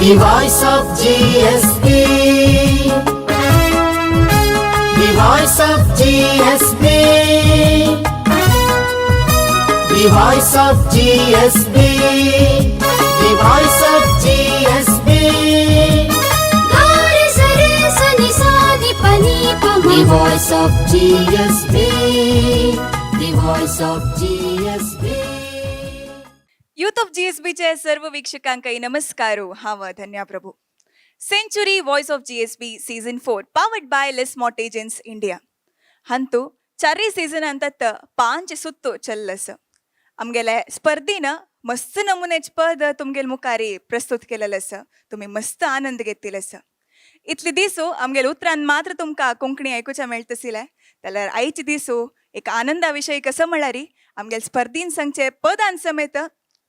The voice of GSB. The voice of GSB. The voice of GSB. The voice of GSB. गा रे सा रे सा नि सा नि प नि प म. The voice of GSB. The voice of GSB. Youth of जीएसबीच्या सर्व वीक्षकांकाही नमस्कारो. हांव धन्या Prabhu. Century Voice of GSB Season 4, powered by Les Mortgages India. हांतू चारय सीझनांत पांच सुत्तो चल्लस. आमगेले स्पर्धेन मस्त नमुन्याचे पद तुमगेल मुखारी प्रस्तुत केलेलं आसा. तुमी मस्त आनंद घेतिल्लो आसा. इतले दिसू आमगेले उतरान मात्र तुमकां कोंकणी आयकुच्या मेळटसिले, जाल्यार आयचे दिसू एक आनंदा विशय कसो म्हळ्यार आमगेले स्पर्धीन सांगचे पदान समेत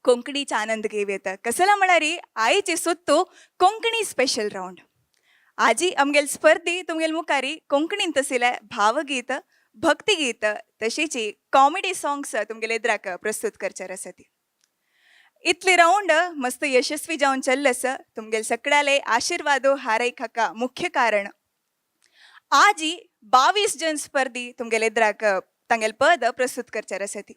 कोंकणीचा आनंद घेव येता. कसला म्हळ्यार आयचे सुत्तो कोंकणी स्पेशल रावंड. आजी आमगेल स्पर्धी तुमगेल मुखारी कोंकणीन तसिले भावगीत, भक्तिगीत, तशीची कॉमेडी सॉंग्स तुमगेले एद्राक प्रस्तुत करचे आसा ती. इतली रावंड मस्त यशस्वी जावन चल्ले आसा. तुमगेल सगळ्याले आशिर्वादो हारय हाका मुख्य कारण. आजी 22 जन स्पर्धी तुमगेले एद्राक तांगेल पद प्रस्तुत करचे आसा ती.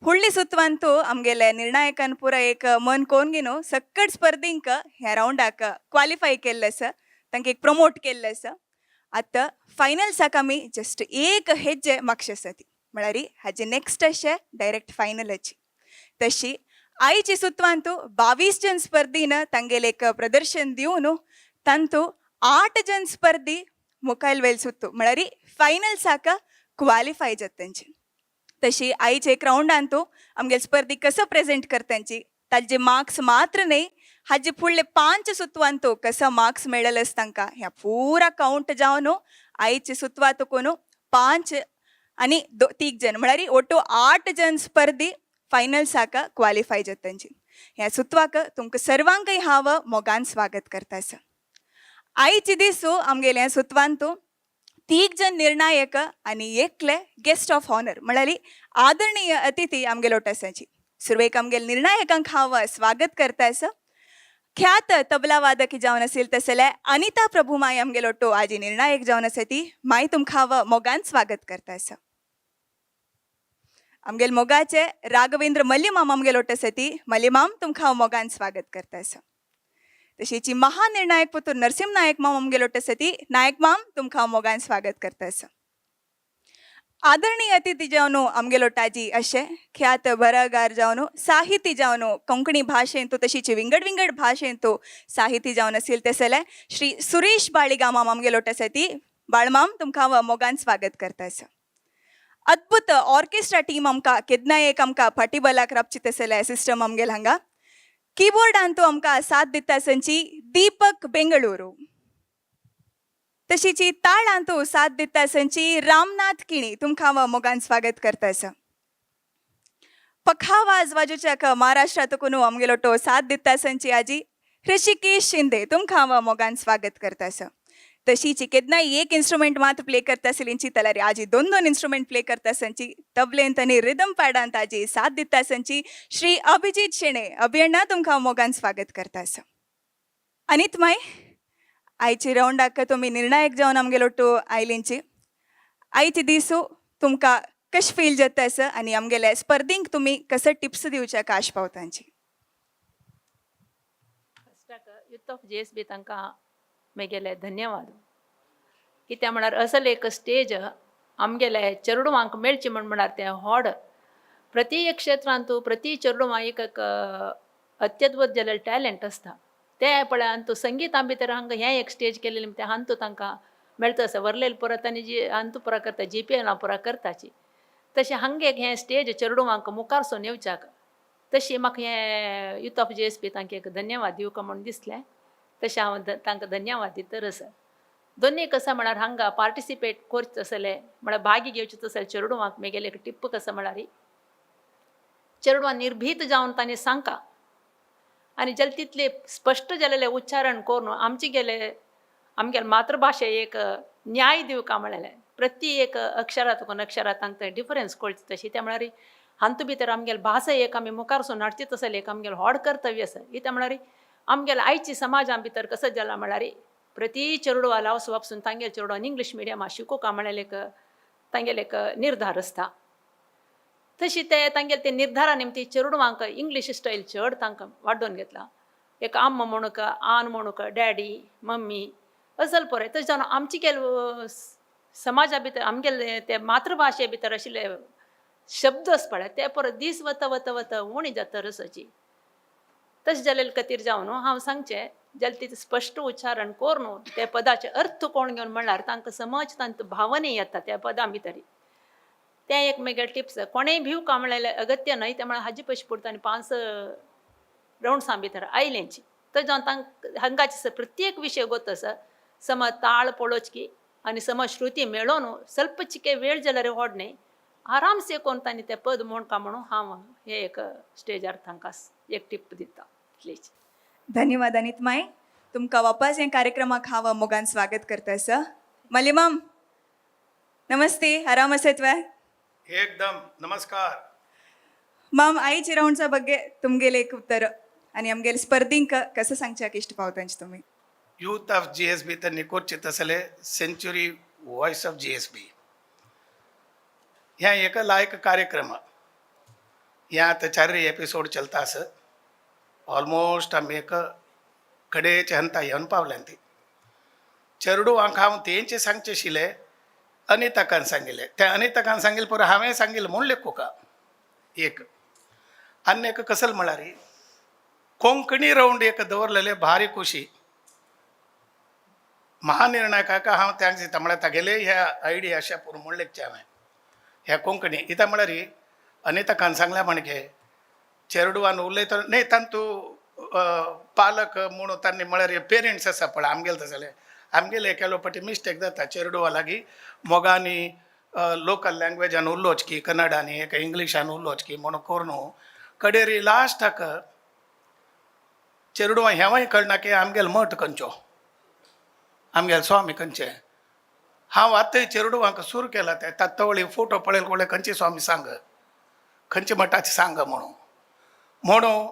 फुडली सुत्वांतू आमगेले निर्णायकान पुरा एक मन कोन घेनो सक्कट स्पर्धींक ह्या रावंडाक क्वालिफाय केल्लें आसा, तांकां एक प्रमोट केल्लें आसा. आतां फायनल्साक आमी जस्ट एक हेज्जे मागशे आसा ती, म्हळ्यार हाजे नेक्स्ट अशें डायरेक्ट फायनलाची. तशी आयची सुत्वांतू 22 जन स्पर्धीन तांगेले एक प्रदर्शन दिवन तांतू 8 जन स्पर्धी मुखायल वेल सुत्तू, म्हळ्यार फायनल्साक क्वालिफाय जाता तांची. तशी आयचे एक रावंडांतू आमगेले स्पर्धी कसं प्रेझेंट करतांची, ताजे मार्क्स मात्र न्हय, हाजे फुडले पांच सुत्वांतू कसं मार्क्स मेळलेस तांकां, ह्या पुरा काउंट जावन आयचे सुत्वा तुकून पांच आनी तीग जण, म्हळ्यार ಒಟ್ಟು 8 जन स्पर्धी फायनल्साक क्वालिफाय जाता तांची. ह्या सुत्वाक तुमकां सर्वांकय हांव मोगान स्वागत करता आसा. आयचे दिसू आमगेले ह्या सुत्वांतू तीग जन निर्णायक आनी एकले गेस्ट ऑफ ऑनर, म्हळ्यार आदरणीय अतिथी आमगेलो आसाची. सुरवेक आमगेले निर्णायकांक हांव स्वागत करता आसा. ख्यात तबला वादक जावन असेल तसले अनिता प्रभू माय आमगेलो टो आजी निर्णायक जावन आसा ती. माय, तुमकां हांव मोगान स्वागत करता आसा. आमगेल मोगाचे राघवेंद्र मल्लीमाम आमगेलो आसा ती. मल्लीमाम, तुमकां हांव मोगान स्वागत करता आसा. तशीच महानिर्णायक पुतूर नरसिंह नायक माम आमगेलो आसा ती. नायक माम, तुमकां हांव मोगान स्वागत करता आसा. आदरणीय अतिथी जावन आमगेलो टाजी अशें ख्यात बरगार जावन, साहिती जावन, कोंकणी भाशेंतू तशीच विंगड विंगड भाशेंतू साहिती जावन असेल तसले श्री सुरेश बाळिगामाम आमगेलो आसा ती. बाळमाम, तुमकां हांव मोगान स्वागत करता आसा. अद्भुत ऑर्केस्ट्रा टीम आमकां केन्नाय एक आमकां फाटीबलाक राबची तसले सिस्टम आमगेल हांगा. कीबोर्डांतू आमकां साथ दिता संची दीपक बेंगळुरू. तशीची ताळांतू साथ दिता संची रामनाथ किणी. तुमकां हांव मोगान स्वागत करता आसा. पखावाज वाजोवच्याक महाराष्ट्रांत कोणू आमगेलो तो साथ दिता संची आजी ऋषिकेश शिंदे. तुमकां हांव मोगान स्वागत करता आसा. तशीची केन्नाय एक इन्स्ट्रुमेंट मात्र प्ले करता आसली जाल्यार आजी दोन दोन इन्स्ट्रुमेंट प्ले करता संची. तबलेंत आनी रिदम पॅडांत आजी साथ दिता संची श्री अभिजीत शेणे. अभियण्णा, तुमकां हांव मोगान स्वागत करता आसा. अनित माय, आयची रावंडाक तुमी निर्णायक जावन आमगेलो टो आयलींची. आयचे दिसू तुमकां कशें फील जाता आसा आनी आमगेले स्पर्धींक तुमी कसं टिप्स दिवच्या आश पावतांची? फस्टाक युथ ऑफ जीएसबी तांकां मेगेले धन्यवाद. कित्याक म्हळ्यार असले एक स्टेज आमगेले चेडवांक मेळची म्हण म्हळ्यार तें व्हड. प्रति एक क्षेत्रांत प्रति चेडवां एक एक अत्यद्भुत जालेलें टॅलंट आसता. तें पळय, अंतू संगीता भितर हांगा हें एक स्टेज केलेलें, तें हांतू तांकां मेळटा आसा. वरलेले पुरा आनी जी अंतू पुरा करता, जीपीएला पुरा करताची. तशें हांगा एक हें स्टेज चेडवांक मुखार सोन येवच्याक, तशी म्हाका हें युथ ऑफ जीएसबी तांकां एक धन्यवाद दिवका म्हूण दिसलें. तशें हांव तांकां धन्यवाद दितर आसा. दोनूय कशें म्हळ्यार हांगा पार्टिसिपेट करचे तसले, म्हळ्यार भागी घेवचे तसले चेडवांक मेगेले एक टिप्प कसं म्हळ्यार, चेडवां निर्भीत जावन तांणी सांगका आनी जाल्यार तितले स्पश्ट जालेले उच्चारण करून आमचे गेले आमगेले मातृभाशे एक न्याय दिवका म्हळेलें. प्रति एक अक्षरा तुका अक्षरा तांकां डिफरन्स कळचे तशी. त्या म्हळ्यार हातूंत भितर आमगेले भास एक आमी मुखार सून हाडची तसले एक आमगेलें व्हड कर्तव्य आसा. कित्याक म्हळ्यार आमगेल्या आयची समाजा भितर कसो जाला म्हळ्यार प्रति चेडवा लावस वापसून तांगेले चेडवान इंग्लीश मिडियमा शिकोवका म्हळ्यार एक तांगेले एक निर्धार आसता. तशी ते तांगेले ते निर्धारा निमती चेडवांक इंग्लीश स्टायल चड तांकां वाडोवन घेतला. एक अम्मा म्हणूक, आन म्हणूक, डॅडी, मम्मी असल पळय. तशें जावन आमचे गेल समाजा भितर आमगेले ते मातृभाशे भितर आशिल्ले शब्द आसा पळय ते परत दीस वता वता वता उणी जाता रसाची. तशें जाल्ले खातीर जावन हांव सांगचें जाल्यार तिचें स्पश्ट उच्चारण करून ते पदाचे अर्थ कोण घेवन म्हणल्यार तांकां समज तांकां भावने येता त्या पदां भितर. तें एक म्हगेलें टिप्स. कोणेय भिवका म्हणल्यार अगत्य न्हय, ते म्हळ्यार हाजे पयशे पुरता आनी 5 रावंड्सां भितर आयलेंची. तशें जावन तांकां हांगाचे प्रत्येक विशय गोत आसा समज ताळ पळोवची आनी समज श्रुती मेळोवन स्वल्प चिके वेळ जाल्यार व्हड न्हय, आरामसे कोण तांणी तें पद म्हणका म्हणून हांव हे एक स्टेजार तांकां एक टिप दिता इतलीच. धन्यवाद अनित माई, तुमकां वापस ह्या कार्यक्रमाक हांव मोगान स्वागत करता सर. मलिमाम नमस्ते, आराम आसात वे? एकदम नमस्कार. माम, आयचे रावंडचा ಬಗ್ಗೆ तुमगेले एक उत्तर आणि आमगेले स्पर्धींक कसं सांगच्याक इश्ट पावतांचे तुम्ही? यूथ ऑफ GSB त्यांनी कोरचे तसले century voice of GSB ह्या एक लायक कार्यक्रम. ह्या आतां चारय एपिसोड चलता आस. ऑलमोस्ट आमी एक कडेचे हंता येवन पावल्यान ती चेरडुवांक हांव तेंचे सांगचे आशिल्ले अनिताकान सांगिल्लें त्या अनिताकान सांगिल्लें पुरो हांवें सांगिल्लें म्हूण लेखुका एक. आनी एक कसल म्हळ्यार कोंकणी रावंड एक दवरलेले भारी खुशी महानिर्णायकाक हांव thanks दिता. म्हळ्यार तागेले ह्या आयडिया अशा पुरो म्हूण लेखचें हांवें ह्या कोंकणी कित्याक म्हळ्यार अनिताकान सांगल्या म्हणगे चेरडुवान उलयतना न्ही तांतू पालक म्हणून तांणी म्हळ्यार पेरंट्स आसा पळय आमगेले तसले आमगेले केलो पटी मिस्टेक जाता चेरडुवा लागीं मोगांनी लोकल लँग्वेजान उलोवच की कन्नडानी एका इंग्लिशान उलोवच की म्हणून करून कडेरी लास्टाक चेरडुवां हेंवूय कळना की आमगेलो मठ खंयचो, आमगेले स्वामी खंयचे. हांव आतांय चेरडुवांक सुरू केला ते तत्वळी फोटो पळयले कोळे खंयचे स्वामी सांग, खंयचे मठाचे सांग म्हणून म्हणून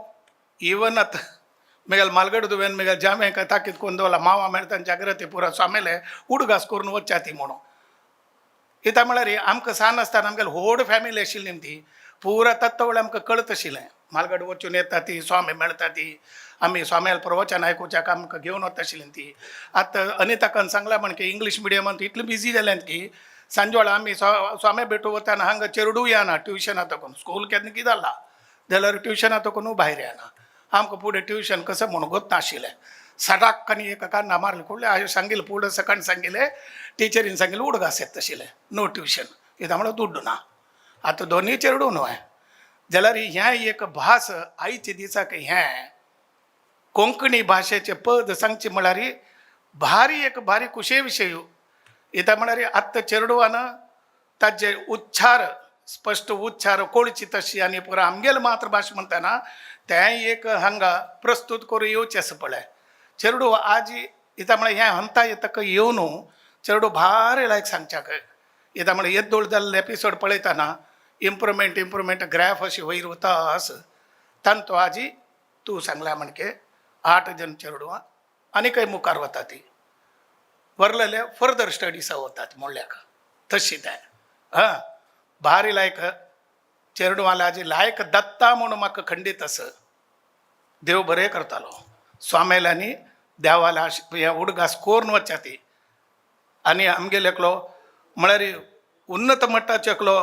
इवन आतां मेगेल मालगड दुवेन मेगेल जामे ताकीत करून दवरला मावा मेळटा जाग्रती पुरा स्वामेले उडगास करून वचच्या ती म्हणून. कित्याक म्हळ्यार आमकां सान आसतना आमगेले व्हड फॅमिली आशिल्ली ती पुरा तत्वळ आमकां कळत आशिल्लें. मालगड वचून येता ती स्वामी मेळटा ती आमी स्वाम्याल प्रवचन आयकुच्याक आमकां घेवन वता आशिल्ली ती. आतां अनिताकान सांगलां म्हण की इंग्लीश मिडियमान इतलें बिजी जाल्यान की सांजवेळा आमी स्वामी भेटू वताना हांगा चेरडूं येना ट्युशना तकून स्कूल केन्ना कितें जाला जाल्यार ट्युशना तकून भायर येना आमकां फुडें ट्युशन कसं म्हणून गोत नाशिल्लें. सडाक आनी एका कान्ना मारले कुडले सांगिल्लें फुडें सकाळीं सांगिल्लें टिचरीन सांगिल्लें उडगास येता आशिल्लें नो ट्युशन कित्याक म्हळ्यार दुड्डू ना. आतां दोनूय चेरडूं न्हय जाल्यार हें एक भास आयच्या दिसाक हें कोंकणी भाशेचें पद सांगचें म्हळ्यार भारी एक भारी खुशे विशय. कित्याक म्हळ्यार आतां चेरडुवान ताजे उच्चार स्पश्ट उच्चार कोळची तशी आनी पुरा आमगेले मातृभाशा म्हणटना तें एक हांगा प्रस्तूत करून येवचें आसा पळय चेरडू आज. कित्याक म्हळ्यार हें हंता येतक येवन चेरडू भारी लायक सांगच्याक. कित्याक म्हळ्यार येदोळ जाल्ले एपिसोड पळयतना इम्प्रुवमेंट इम्प्रुवमेंट ग्राफ अशी वयर वता आस तांतो आजी तूं सांगल्या म्हणके 8 जण चेरडुवां आनी खंय मुखार वता ती वरलेले फर्दर स्टडीसा वतात म्हणल्याक तशी तें हां भारी लायक चेरडुवां आजी लायक दत्ता म्हणून म्हाका खंडीत आसा. देव बरें करतालो स्वामेल्यांनी देवाल्या हे उडगास कोरून वचच्या ती आनी आमगेले एकलो म्हळ्यार उन्नत मट्टाचो एकलो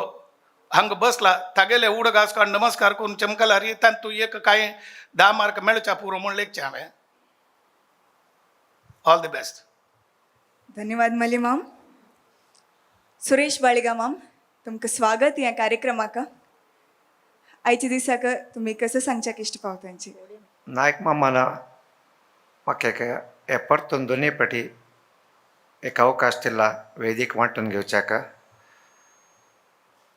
हांगा बसला तागेले उडगास काडून नमस्कार करून चमकला रे तांतू एक कांय 10 मार्क मेळच्या पुरो म्हूण लेखचें हांवें. All the best. धन्यवाद मलिमाम. सुरेश बाळिगा माम, तुमकां स्वागत ह्या कार्यक्रमाक. आयच्या दिसाक तुमी कसं सांगच्याक इश्ट पावतांची? नायक मामान म्हाका एक हे परतून दोनूय पाटी एक अवकाश दिला वेदीक वांटून घेवच्याक.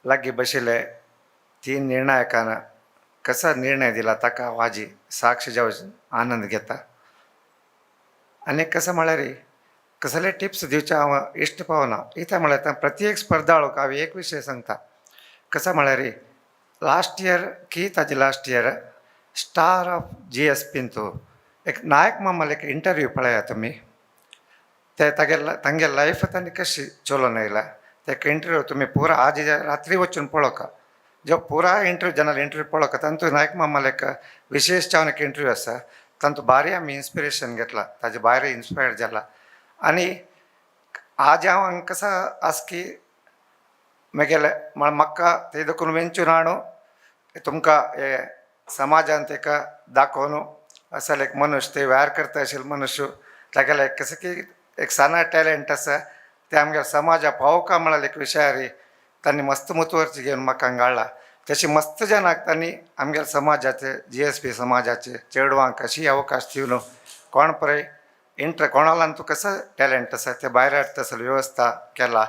लागीं बशिल्ले 3 निर्णायकान कसो निर्णय दिला ताका हांव हाजी साक्ष जावन आनंद घेता. आनी कसो म्हळ्यार कसले टिप्स दिवचे हांव इश्ट पावना. कित्याक म्हळ्यार प्रत्येक स्पर्धाळूक हांव एक विशय सांगता. कसो म्हळ्यार लास्ट इयर की ताजे last year star of GSB तूं एक नायक मामाले एक इंटरव्यू पळया तुमी. ते तागे तांगे लायफ तांणी कशी चलोवन येयला ते एक इंटरव्यू तुमी पुरा आज रात्री वचून पळोवका. जो पुरा इंटरव्यू जनाल इंटरव्यू पळोवका तातूंत नायक मामाले एक विशेश जावन एक इंटरव्यू आसा, तातूंत भारी आमी इन्स्पिरेशन घेतला, ताजे भायर इन्स्पायर्ड जाला. आनी आज हांव हांगा कसा आसा की म्हगेले म्हळ्यार म्हाका ते देखून वेंचून हाडून तुमकां हे समाजांत एका दाखोवन असले एक मनुष्य ते व्यार करता आशिल्ले मनुष्य तागेले एक कसं की एक साना टॅलंट आसा ते आमगे समाजा पावोवका म्हळ्यार एक विशयारी तांणी मस्त मुतवर्च घेवन म्हाका हांगा हाडला. तशी मस्त जनाक तांणी आमगे समाजाचे जीएसबी समाजाचे चेडवांक अशी अवकाश दिवन कोण पळय इंटर कोणालान तूं कसं टॅलंट आसा ते भायर हाडटा तसली वेवस्था केला.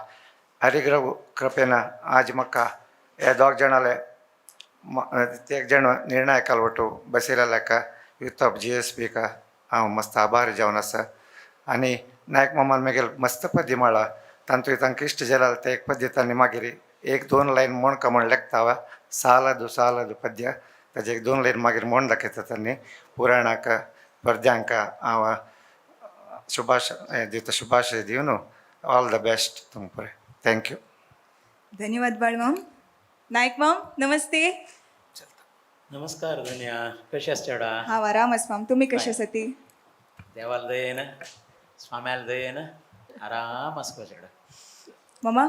हरिग्रह कृपेन आज म्हाका हे दोग जाणाले ते एक जाण निर्णय वटू बसयलेल्या युथ ऑफ जीएसबी का हांव मस्त आभारी जावन आसा. आनी नायक मामान मागीर मस्त पद्य म्हळां तांतूय तांकां इश्ट जाल्यार ते एक पद्य तांणी मागीर एक दोन लायन मोणका म्हण लेखता हांव सालादू सालादू पद्य ताजे एक दोन लायन मागीर म्हण दाखयता तांणी पुराणाक पद्यांक हांव शुभाश दिता शुभाशय दिवन ऑल the best तुमकां. Thank you. धन्यवाद बाळमाम. नायक माम नमस्ते. नमस्कार धन्या, कशी आस चेडा? हांव आराम आस माम, तुमी कशे आसाती? देवाल दयेन स्वाम्याल दयेन आराम आस गो चेडा. मामा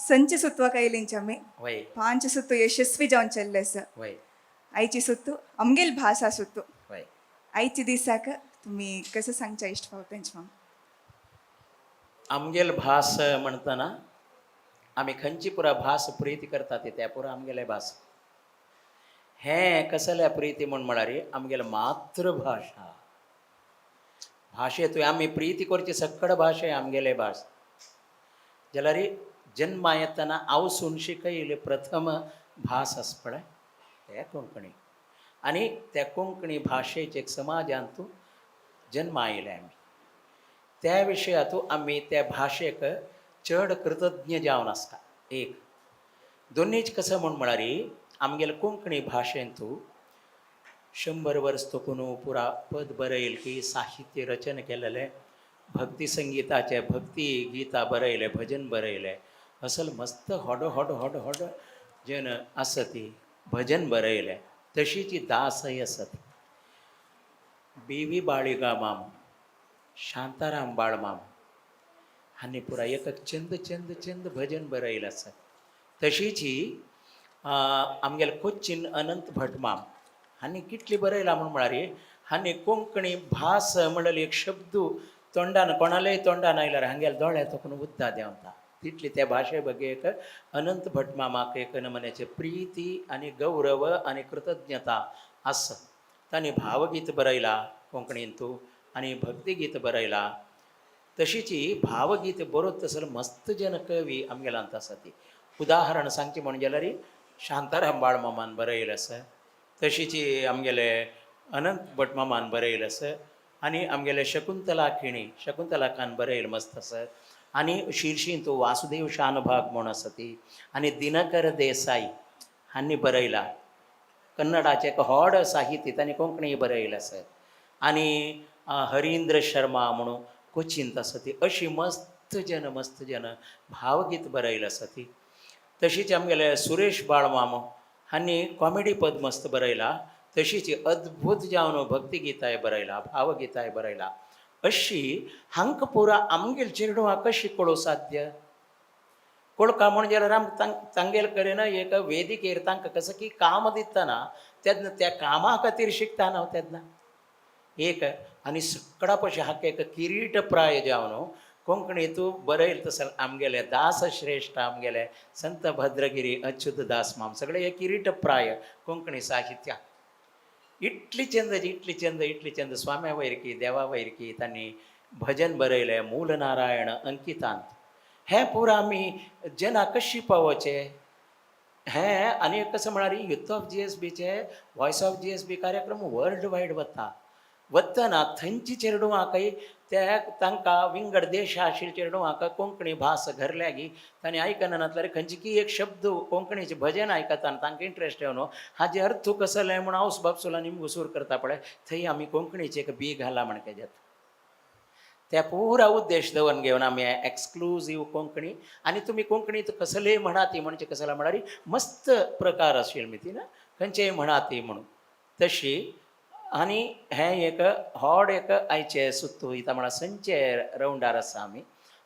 संचे सुत्वाक आयलींच आमी. वय. पांच सुत्तू यशस्वी जावन चल्ले आसा. वय. आयची सुत्तू आमगेल भास सुत्तू. वय. आयचे दिसाक तुमी कसं सांगच्या इश्ट फावतांच माम? आमगेल भास म्हणतना आमी खंयची पुरा भास प्रिती करता ती त्या पुरा आमगेले भास हें कसल्या प्रिती म्हूण म्हळ्यार आमगेले मातृभाशा भाशेंतूय आमी प्रिती करची सक्कड भाशे आमगेले भास जाल्यार जन्मा येतना आवसून शिकयले प्रथम भास आसा पळय ते कोंकणी. आनी त्या कोंकणी भाशेचे एक समाजांतू जन्मा आयले आमी त्या विशयांतू आमी त्या भाशेक चड कृतज्ञ जावन आसता. एक दोनीच कसं म्हूण म्हळ्यार आमगेले कोंकणी भाशेंतू 100 वर्स तकून पुरा पद बरयल की साहित्य रचन केलेलें, भक्ती संगीताचे भक्ती गीतां बरयले, भजन बरयले, असल मस्त होडो होडो होडो होडो जन आसा ती भजन बरयले. तशीच दासय आसत बी व्ही बाळिगा माम, शांताराम बाळमाम हांणी पुरा एक चंद चंद चंद भजन बरयलें आसा. तशीच ही आमगेले कोच्चीन अनंत भट माम हांणी कितली बरयला म्हूण म्हळ्यार हांणी कोंकणी भास म्हणलेली एक शब्द तोंडान कोणालेय तोंडान आयल्यार हांगेले दोळे तकून उद्दा देंवता तितली त्या भाशे बगे एक अनंत भट मामाक एक नमन्याचे प्रिती आनी गौरव आनी कृतज्ञता आसा. तांणी भावगीत बरयला कोंकणींतू आनी भक्तिगीत बरयला. तशीच ही भावगीत बरोत तसर मस्त जन कवी आमगेल्यांत आसा ती उदाहरण सांगचें म्हण जाल्यार शांताराम बाळमामान बरयलें आसा, तशीच आमगेले अनंत भट मामान बरयलें आसा आनी आमगेले शकुंतला खिणी शकुंतलाकान बरयलें मस्त आसा. आनी शिर्शींत वासुदेव शानभाग म्हूण आसा ती आनी दिनकर देसाई हांणी बरयला. कन्नडाचें एक व्हड साहित्य तांणी कोंकणी बरयलें आसा. आनी हरिंद्र शर्मा म्हणून कोचींत आसा ती अशी मस्त जन मस्त जन भावगीत बरयलें आसा ती. तशीच आमगेले सुरेश बाळमाम हांणी कॉमेडी पद मस्त बरयला. तशीच अद्भूत जावन भक्तिगीताय बरयला, भावगीताय बरयला. अशी हांकां पुरा आमगेल चेडवां कशी कळो साध्य कोळका म्हण जाल्यार आम तांगेल कडेन एक वेदिकेर तांकां कसं की काम दितना तेन्ना त्या कामा खातीर शिकता न्हू तेन्ना एक आनी सगळा पशी हाका एक किरीट प्राय जावन कोंकणी तूं बरयल तसं आमगेले दास श्रेश्ठ आमगेले संत भद्रगिरी अच्युत दास माम सगळे हे किरीट प्राय कोंकणी साहित्या. इतली चंद इतली चंद इतली चंद स्वाम्या वैरकी देवा वैरकी तांणी भजन बरयलें मूलनारायण अंकितांत. हें पुरा आमी जना कशी पावोवचें हें आनी कसं म्हळ्यार युथ ऑफ जीएसबीचे वॉयस ऑफ जीएसबी कार्यक्रम वर्ल्ड वायड वता. वतना थंयची चेडवांकय त्या तांकां विंगड देश आशिल्ले चेडवांक कोंकणी भास घरल्यागी तांणी आयकना नासल्यार खंयची की एक शब्द कोंकणीचे भजन आयकता आनी तांकां इंट्रस्ट येवन हाजे अर्थ कसले म्हूण हांव बापसुला निमगो सूर करता पळय थंय आमी कोंकणीचे एक बी घाला म्हण जाता. त्या पुरा उद्देश दवरून घेवन आमी एक्सक्लुजीव कोंकणी आनी तुमी कोंकणीत कसलेय म्हणा ती म्हणजे कसला म्हळ्यार मस्त प्रकार आशिल्ले मी ती ना खंयचेय म्हणा ती म्हणून तशी. आनी हें एक व्हड एक आयचें सुत्तू वयता म्हळ्यार संचे रावंडार आसा आमी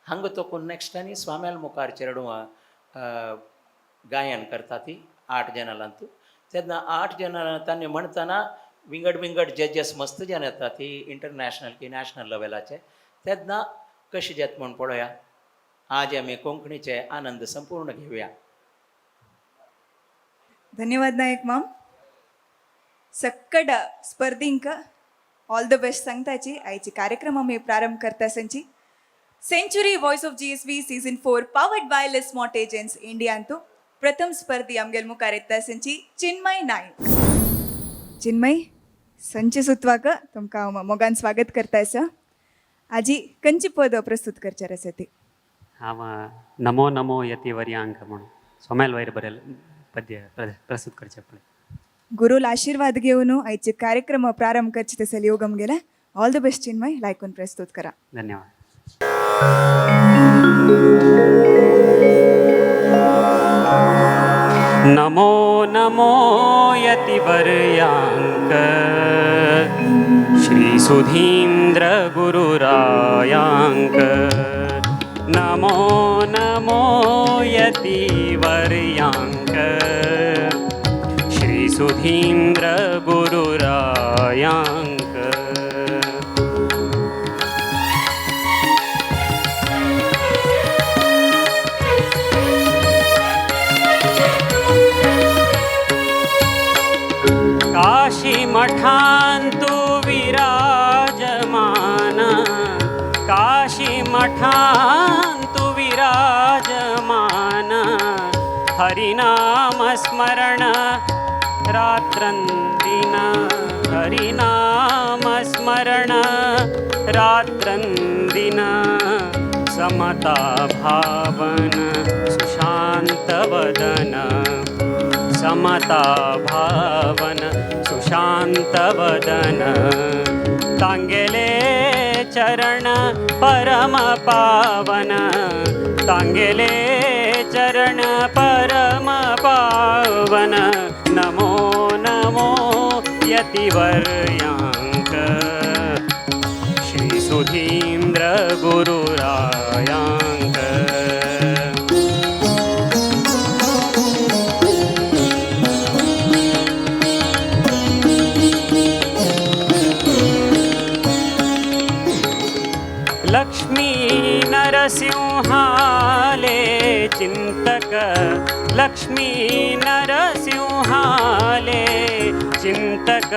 हांगा तोकून नॅक्स्ट आनी स्वाम्याल मुखार चेडवां गायन करता ती 8 जाणां तेन्ना 8 जाणां तांणी म्हणटना विंगड विंगड जजेस मस्त जण येता ती इंटरनॅशनल की नॅशनल लेवलाचे तेन्ना कशें जाता म्हूण पळोवया. आज आमी कोंकणीचे आनंद संपूर्ण घेवया. धन्यवाद नायक माम. सक्कड स्पर्धिंक ऑल the best सांगताची आयची कार्यक्रम आमी प्रारंभ करता संची century voice of GSB season 4 powered by Les mortgages इंडियांतू प्रथम स्पर्धी आमगेल मुखार येता संची चिन्मय नायक. चिन्मय संचे सुत्वाक तुमकां हांव मोगान स्वागत करता आसा. आजी कंची पद प्रस्तुत करचार आसा ती? हांव नमो नमो यती वर्यांक म्हणून सोमेल वयर बरेल पद्य प्रस्तुत करचें पळय. गुरुल आशीर्वाद घेवन आयचे कार्यक्रम प्रारंभ करचे तसले योगम गेला. ऑल the best Chinmay, लायकून प्रस्तुत करा. धन्यवाद. नमो नमो यतिवर्यांक श्री सुधींद्र गुरुरायांक. नमो नमो यतिवर्यांक श्री सुधींद्र गुरुरायांक. काशी मठांतु विराजमान, काशी मठांतु विराजमान, हरिनाम स्मरण रात्रंदिन, हरिनाम स्मरण रात्रंदिन, समता भावन सुशांत वदन, समता भावन सुशांत वदन, तांगेले चरण परम पावन, तांगेले चरण परम पावन. नमो नमो यतिवर्यांक श्री सुधींद्र गुरुरायांक. लक्ष्मी नरसिंहाले चिंतक, लक्ष्मी नरसिंहाले चिंतक,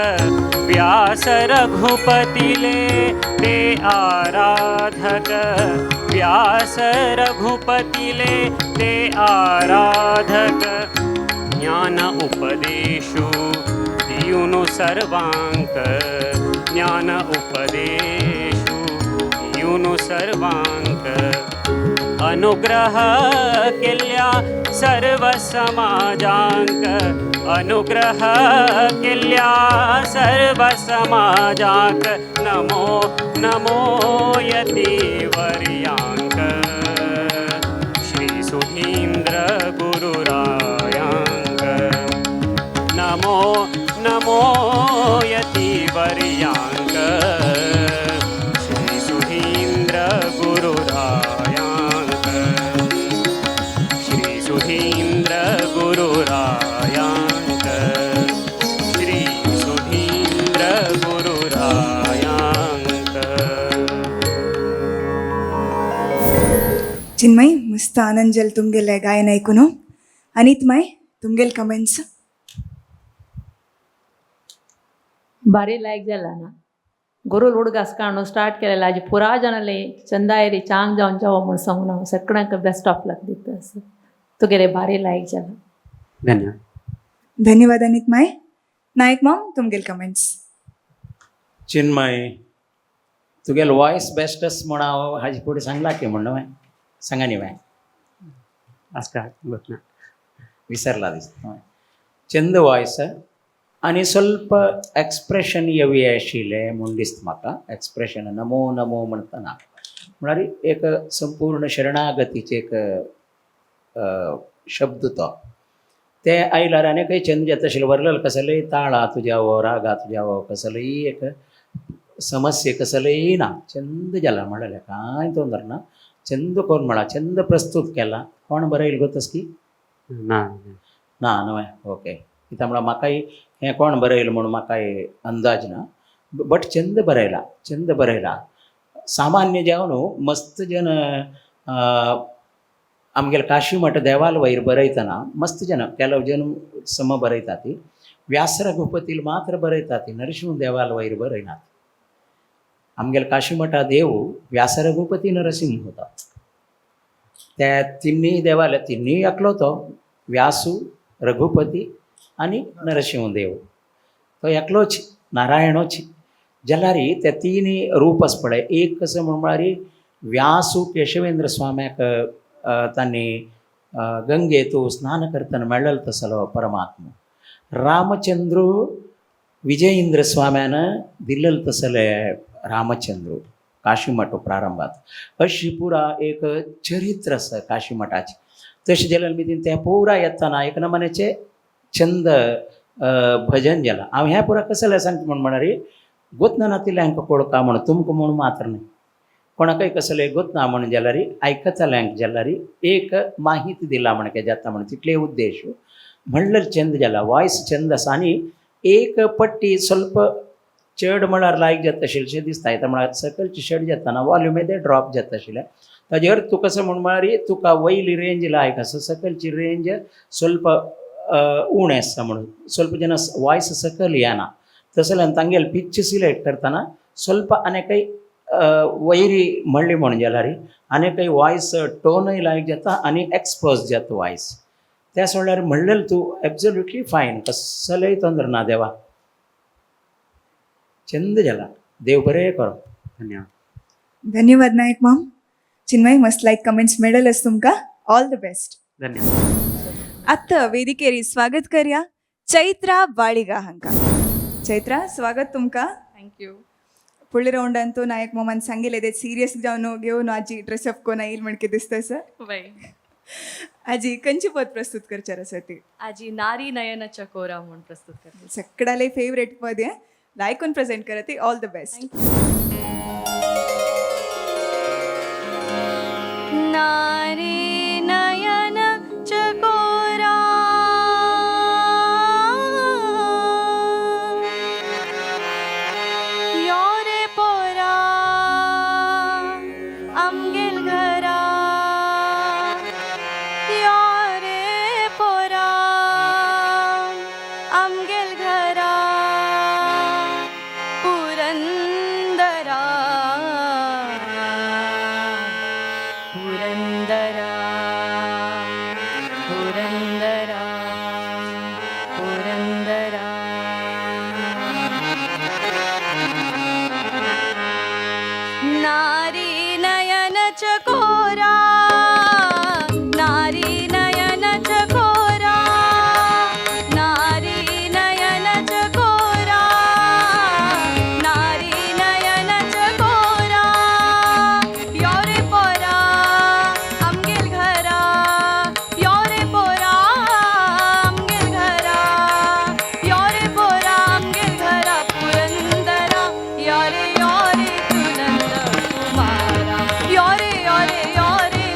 व्यास रघुपतिले ते आराधक, व्यास रघुपतिले ते आराधक, ज्ञान उपदेशु दियुनु सर्वांक, ज्ञान उपदेशु दियुनु सर्वांक, अनुग्रह केल्या सर्व समाजांक, अनुग्रह केल्या सर्व समाजांक. नमो नमो यतिवर्यांक श्री सुधींद्र गुरुरायांक. नमो नमो यतिवर्यांक श्री सुधींद्र गुरुरायांक, श्री सुधींद्र गुरुरायांक, श्री सुधींद्र गुरुरायांक. चिन्मय, मस्त आनंद जाल तुमगेले गायन ऐकून. अनित माय, तुमगेले कमेंट्स? भारी लायक जाला ना गुरुल उडगास काडून स्टार्ट केलेला आजी पुरा जाणाले चंदायरी चांग जावन जावो म्हूण सांगून हांव सगळ्यांक बेस्ट ऑफ लक दिता असो तुगेले भारी लायक जाला. धन्यवाद. धन्यवाद अनित माय. नायक माम, तुमगेले कमेंट्स? चिन्मय, तुगेलो वॉयस बेस्ट आसा म्हूण हांव हाजे फुडें सांगला की म्हण न्हय? सांगा न्ही हांवें? आसता ना. विसरला दिसता हय. चंद वॉयस आनी स्वल्प एक्सप्रेशन येवया आशिल्लें म्हूण दिसता म्हाका. एक्सप्रेशन नमो नमो म्हणटना म्हळ्यार एक संपूर्ण शरणागतीचे एक शब्द तो ते आयल्यार आनी खंय चंद जाता आशिल्लें. वरलल कसलेय ताळा तुज्या वो रागा तुज्या वो कसलेय एक समस्ये कसलेय ना, चंद जाला म्हणलें कांय तोंदर ना. चंद कोण म्हणा चंद प्रस्तूत केला. कोण बरयल गोतस की? ना. ना न्हय? ओके, कित्याक म्हळ्यार म्हाकाय हें कोण बरयलें म्हूण म्हाकाय अंदाज ना, बट चंद बरयला, चंद बरयला. सामान्य जावन न्हू मस्त जन आमगेले काशी मठ देवाल वयर बरयतना मस्त जन ಕೆಲವು जन सम बरयतात. व्यास रघुपतील मात्र बरयतात, नरशिंह देवाल वयर बरयनात. आमगेले काशी मठा देव व्यास रघुपती नरसिंह होता. त्या तिन्ही देवाला तिन्ही एकलो तो व्यासू रघुपती आनी नरसिंह देव तो एकलोच नारायणोच. जाल्यार ते तिनी रूप आसा पळय, एक कसं म्हण म्हळ्यार व्यासू केशवेंद्र स्वाम्याक तांणी गंगेतू स्नान करतना मेळ्ळलो तसलो परमात्मा. रामचंद्र विजयेंद्र स्वाम्यान दिल्लेलो तसले रामचंद्र काशीमठ प्रारंभात. अशी पुरा एक चरित्र आसा काशीमठाचें. तशें जाल्यार मी तें पुरा येतना एक नमनाचें छंद भजन जाला. हांव हें पुरा कसलें सांगता म्हण म्हळ्यार गोतना नातिल्ल्यांक कोळका म्हण तुमकां म्हूण मात्र न्हय, कोणाकय कसलें गोतना म्हण जाल्यार आयकतल्यांक जाल्यार एक माहिती दिला म्हण जाता म्हण तितले उद्देश म्हणल्यार चंद जाला. वॉयस चंद आसा आनी एक पट्टी स्वल्प चड म्हळ्यार लायक जाता आशिल्लें दिसता. आतां म्हळ्यार सकलची शर्ट जातना वॉल्यूम येदें ड्रॉप जाता आशिल्लें. ताजेर तूं कसो म्हण म्हळ्यार तुका वयली रेंज लायक आसा, सकलची रेंज स्वल्प उणें आसता म्हणून स्वल्प जेन्ना वॉयस सकयल येना तसल्यान तांगेले पिच सिलेक्ट करतना स्वल्प आनीकय वयरी म्हणली म्हण जाल्यार आनीकय वॉयस टोनय लायक जाता आनी एक्सपोज जाता वॉयस. त्या सोडल्यार म्हणलेलें तूं एब्सोल्युटली फायन, कसलेय तोंदर ना. देवा चंद जाला, देव बरें करो. धन्यवाद. धन्यवाद नायक माम. चिन्मय, मस्त लायक कमेंट्स मेळलस तुमकां. All the best. धन्यवाद. आत्ता वेदिकेरी स्वागत करया चैत्रा बाळिगा हांका. चैत्रा, स्वागत तुमकां. Thank you. फुडले रावंडान नायक मामान सांगिल्लें ते सिरियस जावन घेवन आजी ड्रेसअप कोन येईल म्हणके दिसता सर. वय. आजी खंयची पद प्रस्तुत करचार आसा ती? आजी नारी नयन चकोरा म्हूण प्रस्तुत करता. सगळ्याले फेवरेट पद हें लायकून प्रेझेंट करत. All the best. नारी नयन चकोरा योरे पोरा आमगेल घरा, योरे पोरा आमगेल घरा पुरंदरा, पुरंदरा, पुरंदरा, पुरंदरा. नारी नयन चकोरा, नारी नयन चकोरा, नारी नयन चकोरा, नारी नयन चकोरा, योरे पोरा आमगेल घरा, योरे पोरा आमगेल घरा, योरे पोरा आमगेल घरा पुरंदरा, योरे योरे तुनंद कुमारा, योरे योरे योरे.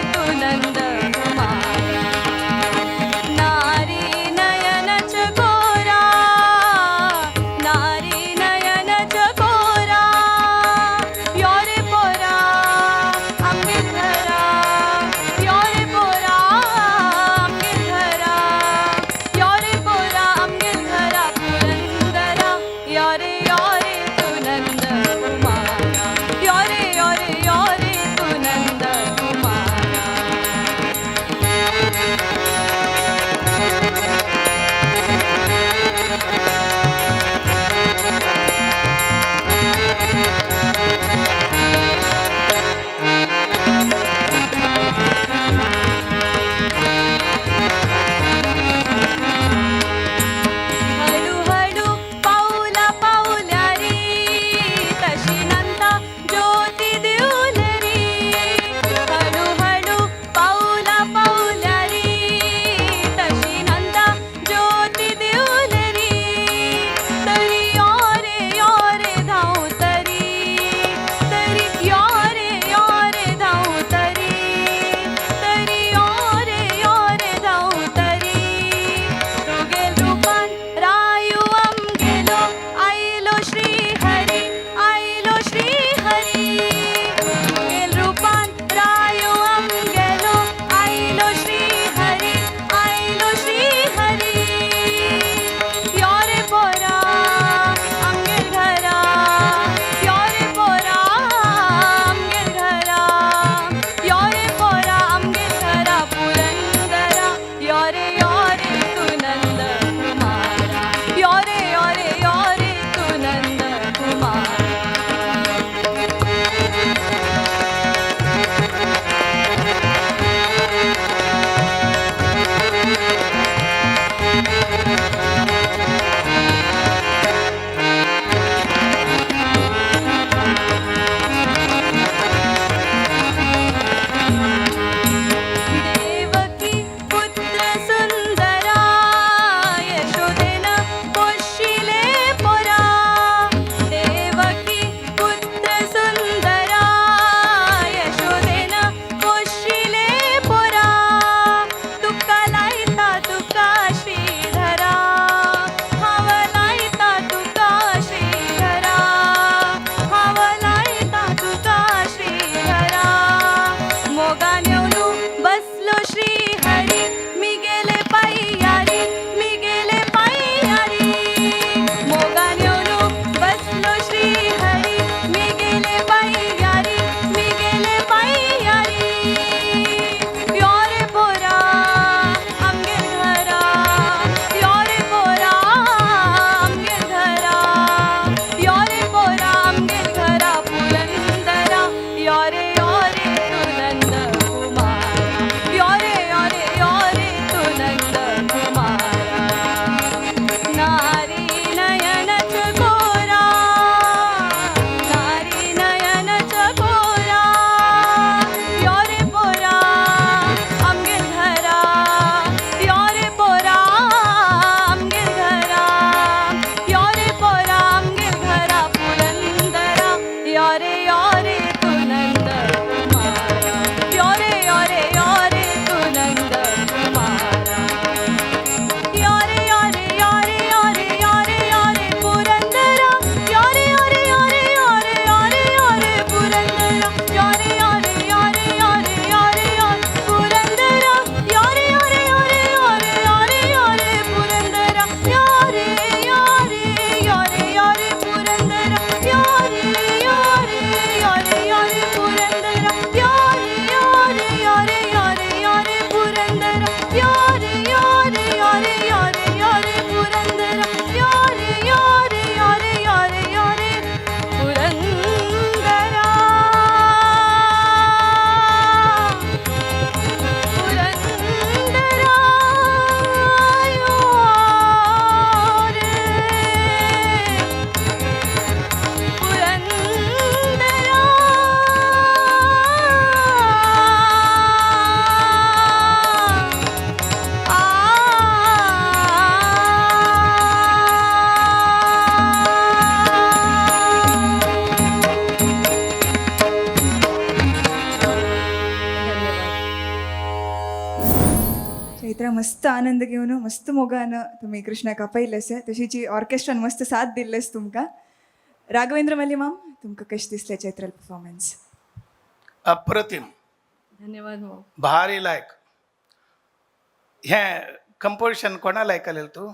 मस्त आनंद घेवन मस्त मोगान तुमी कृष्णाक आपयलेसे तशीची ऑर्केस्ट्रान मस्त साथ दिल्लेस तुमकां. राघवेंद्र मल्ली माम, तुमकां कशें दिसलें चैत्रल परफॉर्मन्स? अप्रतिम. धन्यवाद माम. भारी लायक. हें कंपोजिशन कोणा लायकलें तूं?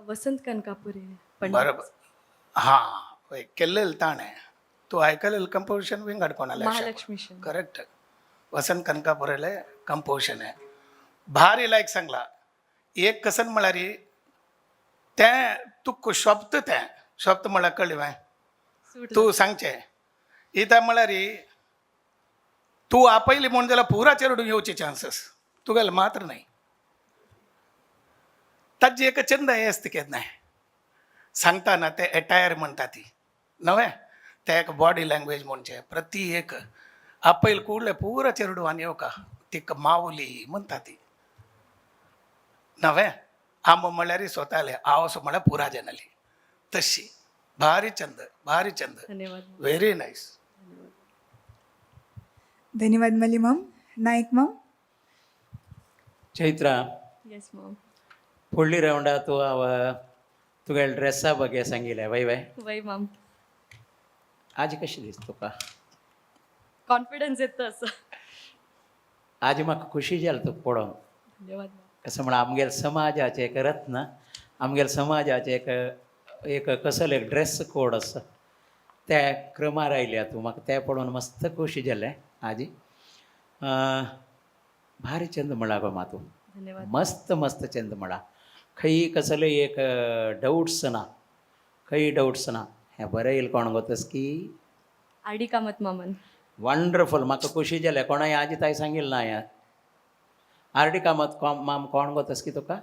वसंत कनकापुरे पंडित. बरोबर, हां, वय केल्लेल ताणें. तूं आयकलेल कंपोजिशन विंगड कोणालें? महालक्ष्मी शेण. करेक्ट, वसंत कनकापुरेले कंपोजिशन आहे. भारी लायक सांगला. एक कसन म्हळ्यार तें तुका शब्द, तें शब्द म्हळ्यार कळ्ळें हांवें सूट. तूं सांगचें इता म्हळ्यार तूं आपयली म्हूण जाल्यार पुरा चेरडूं येवचे चान्सीस तुगेले मात्र न्हय. ताजी एक चंद हें आसता केन्नाय सांगता ना, ते एटायर म्हणटा ती नवें, ते एक बॉडी लँग्वेज म्हणचे प्रति एक आपयल कुडले पुरा चेरडूं येवका तिका मावली म्हणटा ती नवें. आंबो म्हळ्यार स्वताले आवसो म्हळ्यार पुरा जनली तशी. भारी चंद, भारी चंद. धन्यवाद. Very nice. धन्यवाद मल्ली माम. नायक माम. चैत्रा. येस मॉम. फुडली रावंडा तूं हांव तुगेल्या ड्रेसा बगे सांगिल्लें वय वय? वय मॉम. आज कशें दिसता तुका? कॉन्फिडन्स येता असं. आज म्हाका खुशी जाली तुका पळोवन. धन्यवाद मॉम. कसं म्हळ्यार आमगेल्या समाजाचें एक रत्न, आमगेल्या समाजाचें एक एक कसलो एक ड्रेस कोड आसा त्या क्रमार आयल्या तूं. म्हाका तें पळोवन मस्त खोशी जालें. आजी भारी चंद म्हळा गो मा तूं. धन्यवाद. मस्त मस्त चंद म्हळा. खंय कसले एक डाउट्स ना, खंय डाउट्स ना. हें बरें येयल कोण गो तस की? आर डी कामत मामन. वंडरफूल. म्हाका खोशी जालें. कोणाय आजी ताई सांगिल्लें ना हें. आर डी कामत माम कोण गो तस की तुका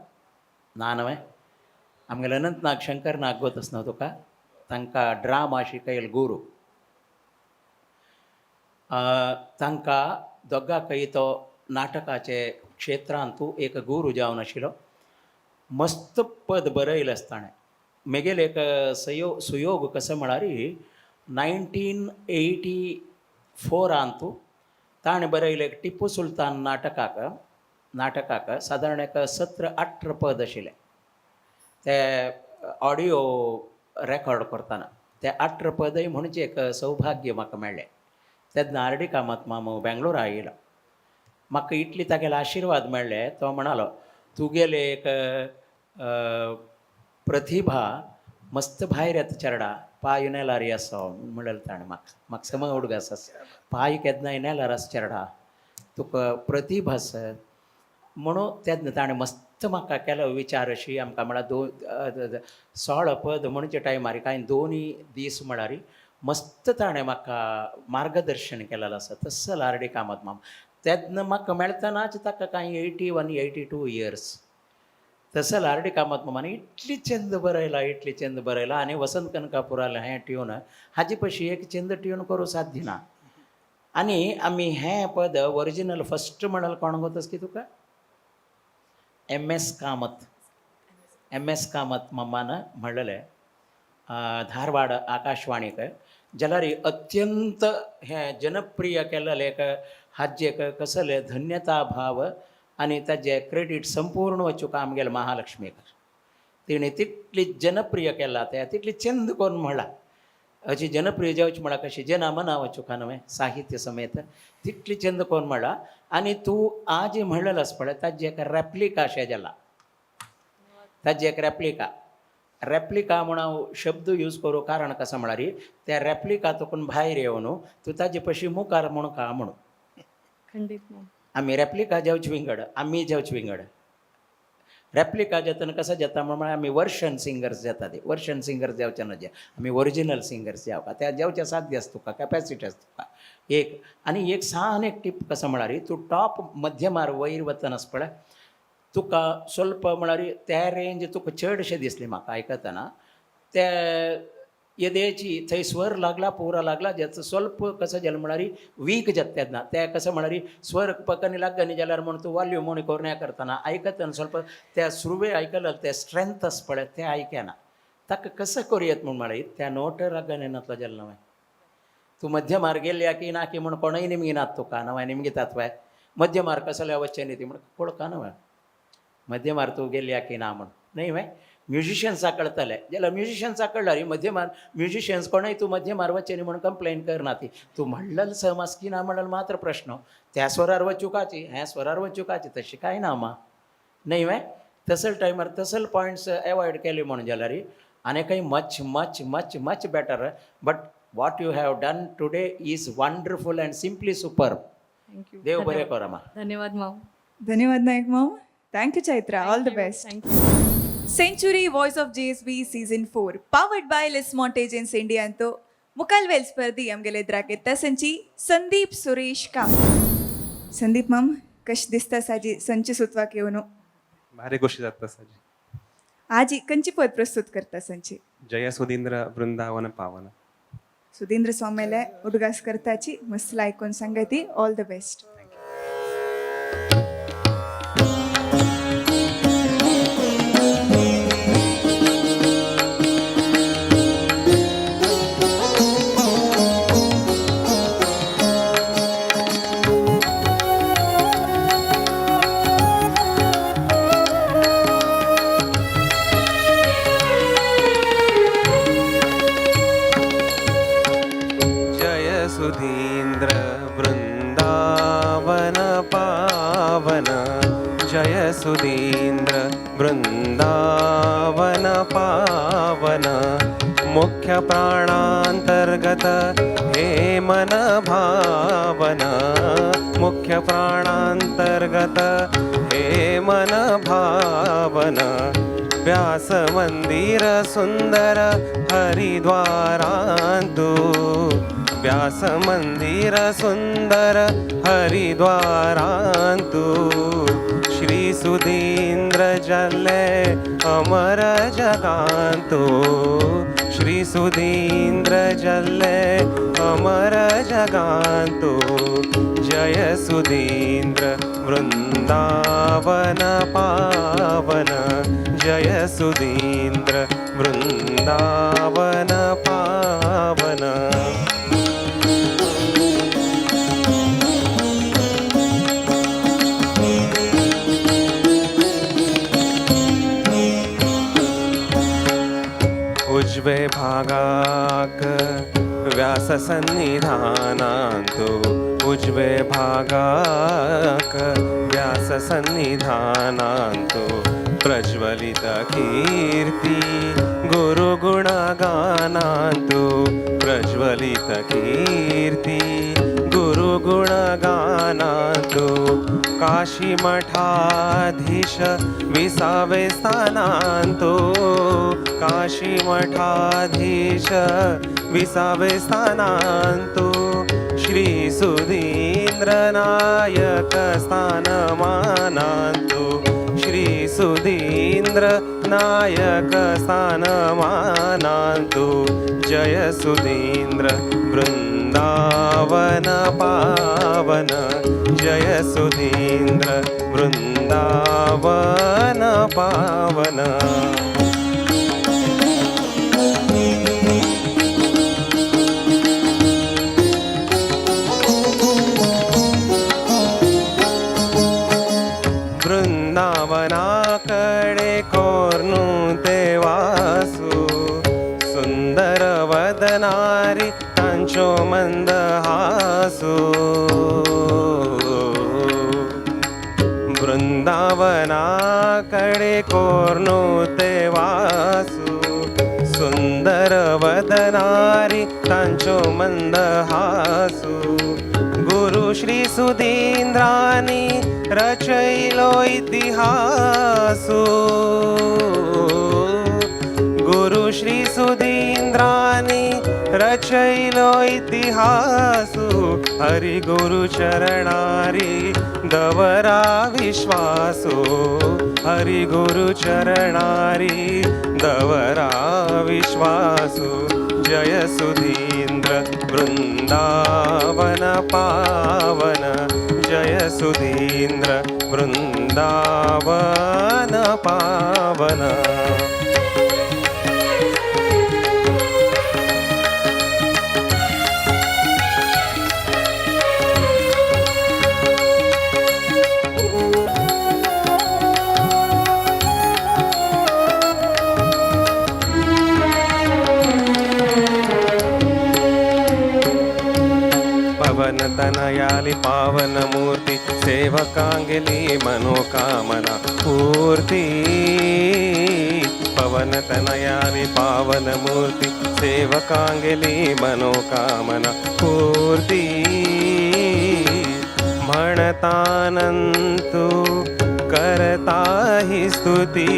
ना न्हय? आमगेले अनंत नाग, शंकर नाग गो तस न्हू तुका? तांकां ड्रामा शिकयल गुरू. तांकां दोगांकय तो नाटकाचे क्षेत्रांत तूं एक गुरू जावन आशिल्लो. मस्त पद बरयलें आसा ताणें. मेगेले एक सुयोग कसो म्हळ्यार 1984 तूं ताणें बरयलें एक टिप्पू सुलतान नाटकाक. नाटकाक सादारण एक 17-18 पद आशिल्लें. ते ऑडियो रेकॉर्ड करतना ते 18 पदय म्हणजे एक सौभाग्य म्हाका मेळ्ळें. तेन्ना आर डी कामत मामू बेंगलोरा आयलो. म्हाका इतली तागेले आशिर्वाद मेळ्ळे. तो म्हणालो, तुगेले एक प्रतिभा मस्त भायर येता चेरडा, पांय नेलार आसा म्हणलें ताणें म्हाका. म्हाका सम उडगास आसा, पांय केन्नाय नेलार आसा चेरडा, तुका प्रतिभा आसा म्हणून. तेन्ना ताणें मस्त म्हाका केलो विचार अशी आमकां. म्हळ्यार 16 पद म्हणचे टायमार कांय दोनूय दीस म्हळ्यार मस्त ताणें म्हाका मार्गदर्शन केलेलें आसा. तस्सल आर डी कामत माम तेन्ना म्हाका मेळटनाच ताका कांय 81-82 इयर्स. तसल आर डी कामत मामान इतली चंद बरयला, इतली चंद बरयला. आनी वसंत कनकापुरालें हें ट्यून, हाजे पशी एक चंद ट्यून करूं साध्य ना. आनी आमी हें पद ओरिजिनल फस्ट म्हणल कोण गो तस की तुका? M S Kamat. M S Kamat मम्मान म्हणलेलें धारवाड आकाशवाणीक. जाल्यार अत्यंत हें जनप्रिय केलेलें एक हाजें एक कसलें धन्यता भाव. आनी ताजें क्रेडीट संपूर्ण वचूंक आमगेले महालक्ष्मीक. तिणें तितली जनप्रिय केला तें, तितली चंद करून म्हणलां. अशी जनप्रिय जावची म्हळ्यार कशी जना मना वचूंक न्हय साहित्य समेत तितली चंद करून म्हणलां. आनी तूं आज म्हणलेलो आसा पळय, ताजें एक रेप्लिका अशें जाला. ताजें एक रेप्लिका, रेप्लिका म्हूण हांव शब्द यूज करूं, कारण कसो म्हळ्यार त्या रेप्लिका तुकून भायर येवन तूं ताजे पशी मुखार म्हूण का म्हणून. खंडीत मॉम. आमी रेप्लिका जावची विंगड, आमी जावची विंगड. रेप्लिका जातना कसो जाता म्हळ्यार आमी वर्शन सिंगर्स जाता. ते वर्शन सिंगर्स जावचे ना जे, आमी ओरिजिनल सिंगर्स जावका. त्या जावचें साध्य आसा तुका, कॅपॅसिटी आसा तुका एक. आनी एक सान एक टीप कसो म्हळ्यार तूं टॉप मध्यमार वयर वतना आसा पळय, तुका स्वल्प म्हळ्यार त्या रेंज तुका चडशें दिसलें म्हाका आयकतना. ते येदेची थंय स्वर लागला, पुरा लागला ज्याचं स्वल्प कसं जालें म्हळ्यार वीक जाता तेन्ना. ते कसं म्हळ्यार स्वर पकनी लागनी जाल्यार म्हण तूं वॉल्यूम म्हूण करून हें करतना आयकतना स्वल्प त्या सुरवे आयकल्यार ते स्ट्रेंथ आसा पळय तें आयकना. ताका कसं करूं येत म्हूण म्हळ्यार त्या नोट रागान नातलो जालें न्हय. तूं मध्यमार गेल्या की ना की म्हूण कोणूय निमगिनात तुका न्हय. निमगितात वय मध्यमार कसले वचचें न्ही ती म्हण कोळका न्हय. मध्यमार तूं गेल्या की ना म्हण न्हय वे म्युजिशियन्साक कळटलें जाल्यार म्युजिशियन्साक कळ्ळार मध्यमार म्युजिशियन्स कोणूय तूं मध्यमार वचचे न्ही म्हणून कंप्लेन करना ती. तूं म्हणलें सम आस की ना म्हणलें मात्र प्रश्न. त्या स्वरार वचुकाची ह्या स्वरार वचुकाची तशें कांय ना मा न्हय वे. तसल टायमार तसल पॉयंट्स एवॉयड केले म्हणून जाल्यार आनी खंय much much much much better. But what you have done today is wonderful and simply super. Thank you. देव बरें कर मा. धन्यवाद माम. धन्यवाद नायक माम. Thank you Chaitra, all the best. Thank you. Century voice of GSB season 4 powered by Les Mortgages इंडियांतो मुकालवेल स्पर्धी आमगेले द्राकेत संची संदीप सुरेश कामत. संदीप माम, कश दिसता साजी संची सुतवाक येवन? भारी गोष्टी जाता साजी. आजी कंची पद प्रस्तुत करता संची? जय सुधींद्र वृंदावन पावन. सुधींद्र स्वामीले उडगास करताची मस्त ऐकून सांगती. All the best. जय सुधींद्र वृंदावन पावन. जय सुधींद्र वृंदावन पावन. मुख्य प्राणांतर्गत हे मन भावन. मुख्य प्राणांतर्गत हे मन भावन. व्यास मंदिर सुंदर हरिद्वारांतु. व्यास मंदिर सुंदर हरिद्वारांतु. श्री सुधींद्र जले अमर जगांतु. श्री सुधींद्र जले अमर जगांतु. जय सुधींद्र वृंदावन पावन. जय सुधींद्र वृंदावन पावन. उजवे भागाक व्यास सन्निधानांतु. उजवे भागाक व्यास सन्निधानांतु. प्रज्वलित कीर्ती गुरुगुणगानांतु. प्रज्वलित कीर्ती गुरुगुणगानांतु. काशी मठाधीश विसावे स्थानांतु. काशी मठाधीश विसावे स्थानांतु. श्री सुधींद्र नायक स्थानमानांतु. श्री सुधींद्र नायक स्थानमानांतु. जय सुधींद्र वृंदावन पावन. जय सुधींद्र वृंदावन पावन. वृंदावनाकडे कोर्नु ते वासू. सुंदर वदनारी तांचो मंदहासू. वृंदावनाकडे कोर्नु ते वासू. सुंदर वदनारी तांचो मंदहासू. गुरु श्री सुधींद्रानी रचयलो इतिहासू. गुरु श्री सुधींद्रानी रचयलो इतिहासू. हरि गुरु चरणारी दवरा विश्वासू. हरि गुरु चरणारी दवरा विश्वासू. जय सुधींद्र वृंदावन पावन. जय सुधींद्र वृंदावन पावन. पवन तनयाली पावन मूर्ती सेवकांगली मनोकामना पूर्ती पवन तनयाली पावन मूर्ती सेवकांगली मनोकामना पूर्ती म्हणतानंतु करता ही स्तुती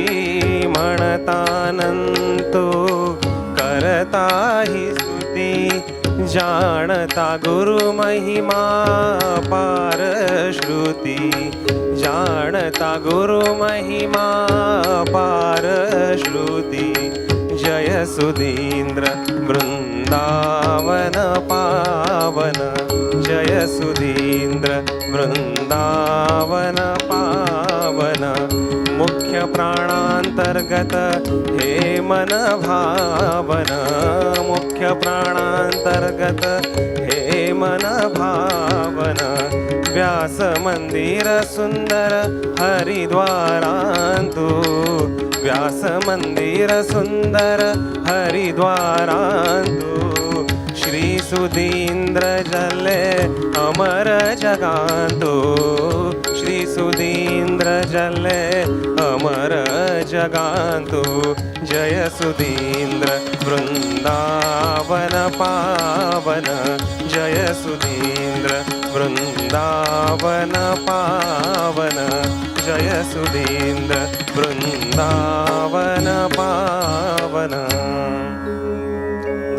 म्हणतानंतु करता ही स्तुती जाणता गुरु महिमा पार श्रुती जाणता गुरु महिमा पार श्रुती जय सुधींद्र वृंदावन पावन जय सुधींद्र वृंदावन पावन मुख्य प्राणांतर्गत हे मन भावन मुख्य प्राणांतर्गत हे मन भावन व्यास मंदिर सुंदर हरिद्वारांतु व्यास मंदिर सुंदर हरिद्वारांतु श्री सुधींद्र जले अमर जगांतु श्री सुधींद्र जले अमर जगांतु जय सुधींद्र वृंदावन पावन जय सुधींद्र वृंदावन पावन जय सुधींद्र वृंदावन पावन.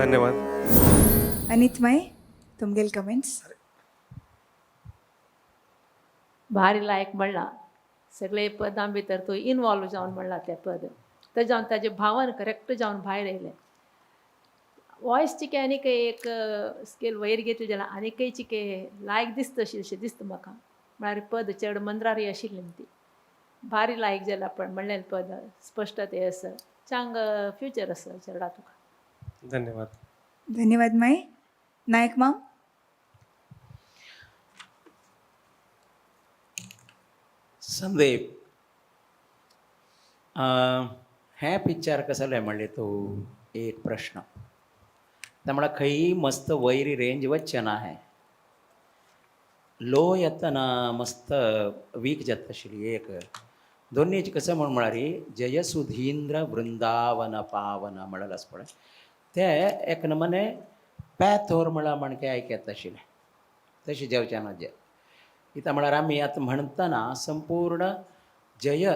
धन्यवाद. अनित माई, तुमगेल कमेंट्स. भारी लायक म्हणलां सगळे पदां भितर तूं इनवॉल्व जावन म्हणलां तें पद तें जावन ताजें भावन करेक्ट जावन भायर येयलें. वॉयस चिके आनीक एक स्केल वयर घेतली जाल्यार आनीकय चिके लायक दिसता अशें दिसता म्हाका. म्हळ्यार पद चड मंत्रारी आशिल्ली ती भारी लायक जाला, पण म्हणलें पद स्पश्ट ते आसा. चांग फ्युचर आसा चेडा तुका. धन्यवाद. धन्यवाद माई. नायक माम. संदीप, हें पिक्चर कसलें म्हणलें तूं एक प्रश्न. त्या म्हळ्यार खंयी मस्त वयरी रेंज वचचें ना. हें लो येतना मस्त वीक जाता आशिल्ली. एक दोन्ही कसं म्हण म्हळ्यार जय सुधींद्र वृंदावन पावन म्हणलें आसा पळय, तें एक नमने पॅथोर म्हळ्यार म्हणके आयक येता आशिल्लें. तशें जेवचें ना जें कित्याक म्हळ्यार आमी आतां म्हणटना संपूर्ण जय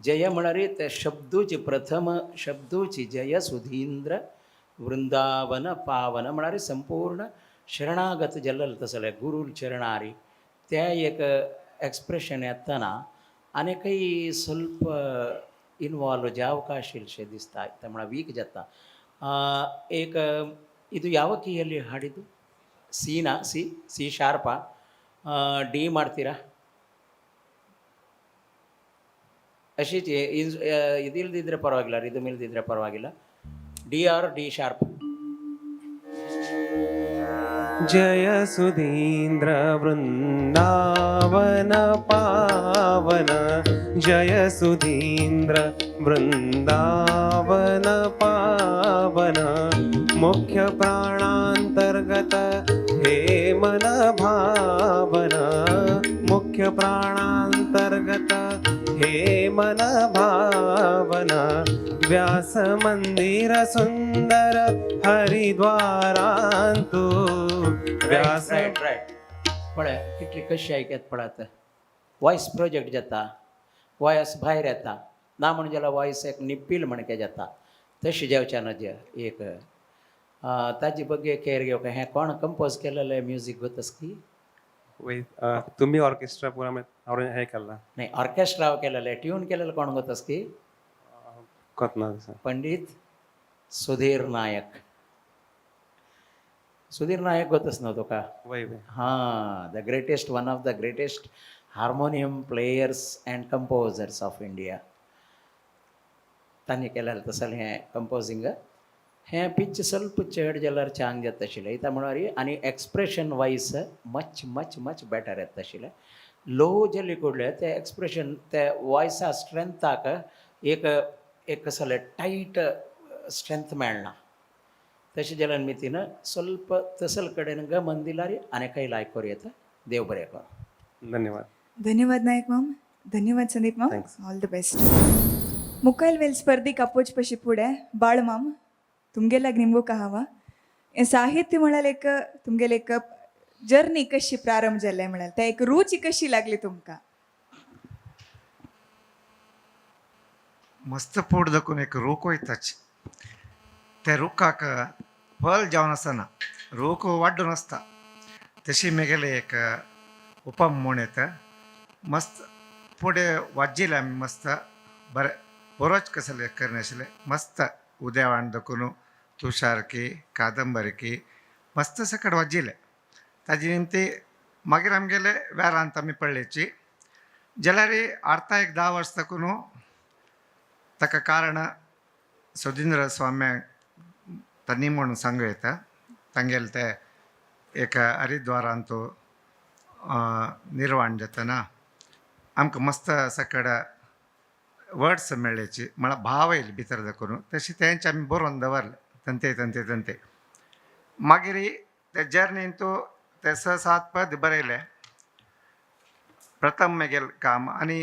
जय म्हळ्यार ते शब्दूची प्रथम शब्दूची जय सुधींद्र वृंदावन पावन म्हळ्यार संपूर्ण शरणागत जाल्लें तसलें गुरू चरणारी ते एक एक्सप्रेशन येतना आनीकय ಸ್ವಲ್ಪ इनवॉल्व जावका आशिल्लें दिसता. ते म्हळ्यार वीक जाता. एक ಇದು ಯಾವ ಕೀಯಲ್ಲಿ ಹಾಡಿದ್ದು? ಸಿನಾ? ಸಿ, ಸಿ ಶಾರ್ಪಾ? ಡಿ ಮಾಡ್ತೀರಾ? ಅಶೀಚ್ ಇದಿಲ್ದಿದ್ರೆ ಪರವಾಗಿಲ್ಲ, ರಿದಮ್ ಇಲ್ದಿದ್ರೆ ಪರವಾಗಿಲ್ಲ. D R D sharp. जय सुधींद्र वृंदावन पावन जय सुधींद्र वृंदावन पावन मुख्य प्राणांतर्गत हे मन भावन मुख्य प्राणांतर्गत हे मन भावन व्यास मंदिर सुंदर हरिद्वारांतु व्यास. Right right. पळय कितली कशी आयकत पळय. वॉयस प्रोजेक्ट जाता, वॉयस भायर येता ना म्हण जाल्यार वॉयस एक निप्पील म्हणके जाता. तशें जेवचें ना जे एक ताजे बगे केअर घेवंक. हें कोण कंपोज केलेलें म्युजीक गोतस की? वय, तुम्ही ऑर्केस्ट्रा पुरा हे केला. नाही, ऑर्केस्ट्रा केलेलें ट्यून केलेलें कोण गोतस की? कोतना. पंडित सुधीर नायक. सुधीर नायक गोतस न्हू तुका? वय वय. हां, the greatest, one of the greatest harmonium players and composers of India. तांणी केलेलें तसलें हें कंपोजींग. हें पिच ಸ್ವಲ್ಪ चड जाल्यार चांग जाता आशिल्लें. कित्याक म्हळ्यार आनी expression wise much much much better येता आशिल्लें. लो जाली कुडलें तें एक्सप्रेशन ते वॉयसा स्ट्रेंथाक एक एक कसलें टायट स्ट्रेंथ मेळना. तशें जाल्यार मी तिनं ಸ್ವಲ್ಪ तसल कडेन गमन दिल्यार आनी काही लायक येता. देव बरें करूं. धन्यवाद. धन्यवाद नायक माम, धन्यवाद संदीप माम. Thanks. All the best. मुखायल वेल स्पर्धेक अपोच पशी फुडें बाळ माम तुमगेल्याक निमगो कहावा हें साहित्य म्हळ्यार एक तुमगेले एक जर्नी कशी प्रारंभ जाल्लें म्हळ्यार त्या एक रुची कशी लागली तुमकां? मस्त पोट दाखोवन एक रूख वयताच, त्या रुखाक फल जावन आसना, रूख वाड्डून आसता. तशी मेगेले एक उपम म्हूण येता. मस्त फुडें वाजिल्लें आमी, मस्त बरें बरोच कसले करनाशिल्लें, मस्त उदयवाण दाखोवन तुषारकी कादंबरकी मस्त सकट वाजिल्लें. ताजे निमती मागीर आमगेले वेरांत आमी पळयची जाल्यार आर्ता एक 10 वर्स दाखोवन ताका कारण सुधींद्र स्वाम्यांक तांणी म्हणून सांगू येता. तांगेले ते एक हरिद्वारांत निर्वाण जातना आमकां मस्त सकड वर्ड्स मेळ्ळेची, म्हळ्यार भाव येयले भितर दाखोवन. तशें तेंचे आमी बरोवन दवरले तंते तंते तंते. मागीर ते जर्नीन तूं ते 6-7 पद बरयले प्रथम मेगेल काम. आनी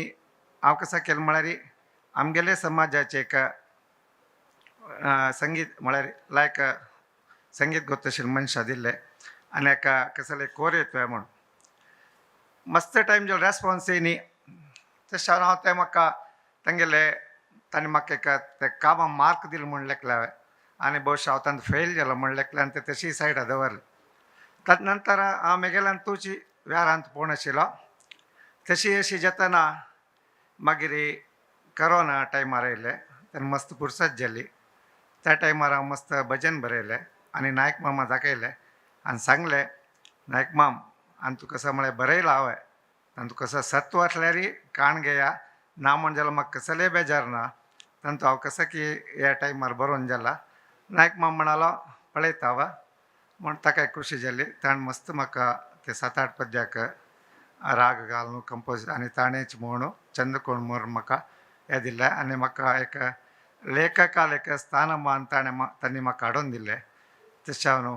हांव कसो केलें म्हळ्यार आमगेले समाजाचे एक संगीत म्हळ्यार लायक संगीत गोतशील मनशां दिल्ले आनी एका कसले कोर येतोय म्हूण मस्त टायम जो रेस्पोन्स येयनी तशें हांव तें म्हाका तांगेले तांणी म्हाका एक ते कामां मार्क दिले म्हूण लेखले हांवें आनी भोवशा हांव तांकां फेल जालो म्हूण लेखलें आनी ते तशी सायडा दवरले. ताजे नंतर हांव मेगेल्यान तुजी वेरांत पोवन आशिल्लो. तशी अशी जातना मागीर करोना टायमार आयले तेन्ना मस्त पुरसत जाली. त्या टायमार हांव मस्त भजन बरयलें आनी नायक मामा दाखयलें आनी सांगलें, नायक माम आनी तुका कसो म्हळ्यार बरयलां हांवें आनी तुका कसो सत्व आसल्यार काण घेया, ना म्हण जाल्यार म्हाका कसलेय बेजार ना, तांतू हांव कसो की ह्या टायमार बरोवन जाला. नायक माम म्हणालो पळयता हांव म्हूण ताका खुशी जाली. ताणें मस्त म्हाका ते 7-8 पद्याक राग घालून कंपोज आनी ताणेंच म्हूण चंद्रकोण म्हूण म्हाका हें दिलें आनी म्हाका एक लेखकाल एक स्थानमान ताणें तांणी म्हाका हाडून दिलें. तशें हांव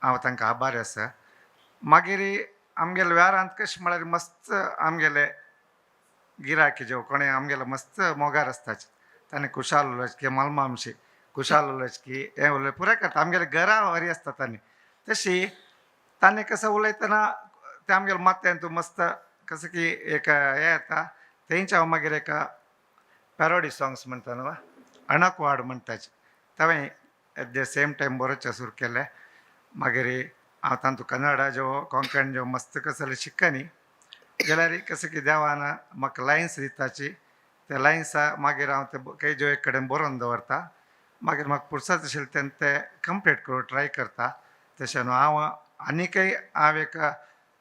हांव तांकां आभारी आसा. मागीर आमगेले वेव्हारांत कशें म्हळ्यार मस्त आमगेले गिराकी ज्यो कोणें आमगेले मस्त मोगार आसताचे ताणें खुशाल उलोवचें की मलमामशी खुशाल उलोवचें की हें उलय पुराय करता आमगेले घरा वरी आसता तांणी. तशी तांणी कसो उलयतना तें आमगेले माथ्यान तूं मस्त कसं की एक हें येता. तेंचे हांव मागीर एक पॅरोडी सॉंग्स म्हणटा न्हू अणकवाड म्हणटाचे तांवें एट the same time बरोवचें सुरू केलें. मागीर हांव तांतू कन्नडा ज्यो कोंकण ज्यो मस्त कसले शिकनी जाल्यार कसं की देवान म्हाका लायन्स दिताची ते लायन्सा मागीर हांव ते काही ज्यो एक कडेन बरोवन दवरता. मागीर म्हाका पुरसत आशिल्लें तेन्ना ते कंप्लीट करूं ट्राय करता. तशें न्हू हांव आनीकय हांव एक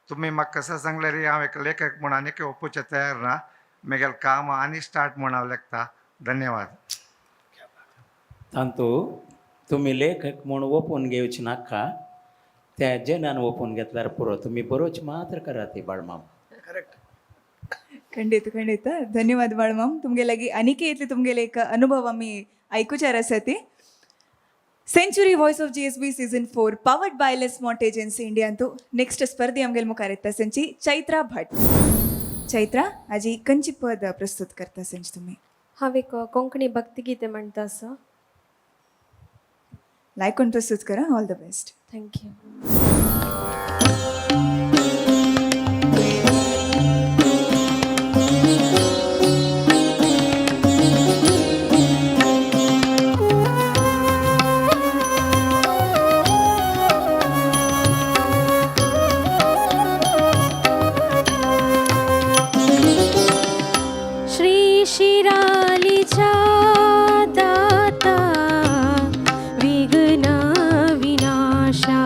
तुमी म्हाका कसो सांगल्यार हांव एक लेखक म्हूण आनीकय ओपूचे तयार ना. मेगेलें काम आनी स्टार्ट म्हूण हांव लेखता. धन्यवाद. तांतू तुमी लेखक म्हूण ओपून घेवचे नाका, त्या जनान ओपून घेतल्यार पुरो, तुमी बरोवचे मात्र करात ती बाळमाम. करेक्ट. ಖಂಡಿತ ಖಂಡಿತ ಧನ್ಯವಾದ ಬಾಳ್ ಮಾಮ್. तुमगेलागी अनिके इतले तुमगेले एक अनुभव आमी आयकुचार आसा ती. Century voice of GSB season 4 powered by Les Mart Agency इंडियांतू next स्पर्धे आमगेले मुखार येता संची चैत्रा भट. चैत्रा आजी कंची पद प्रस्तुत करता संच तुम्ही? हांव एक कोंकणी भक्तिगीते म्हणटा आसा. लायकून प्रस्तुत करा. All the best. Thank you. Shri शिरालीच्या दाता विघ्न विनाशा.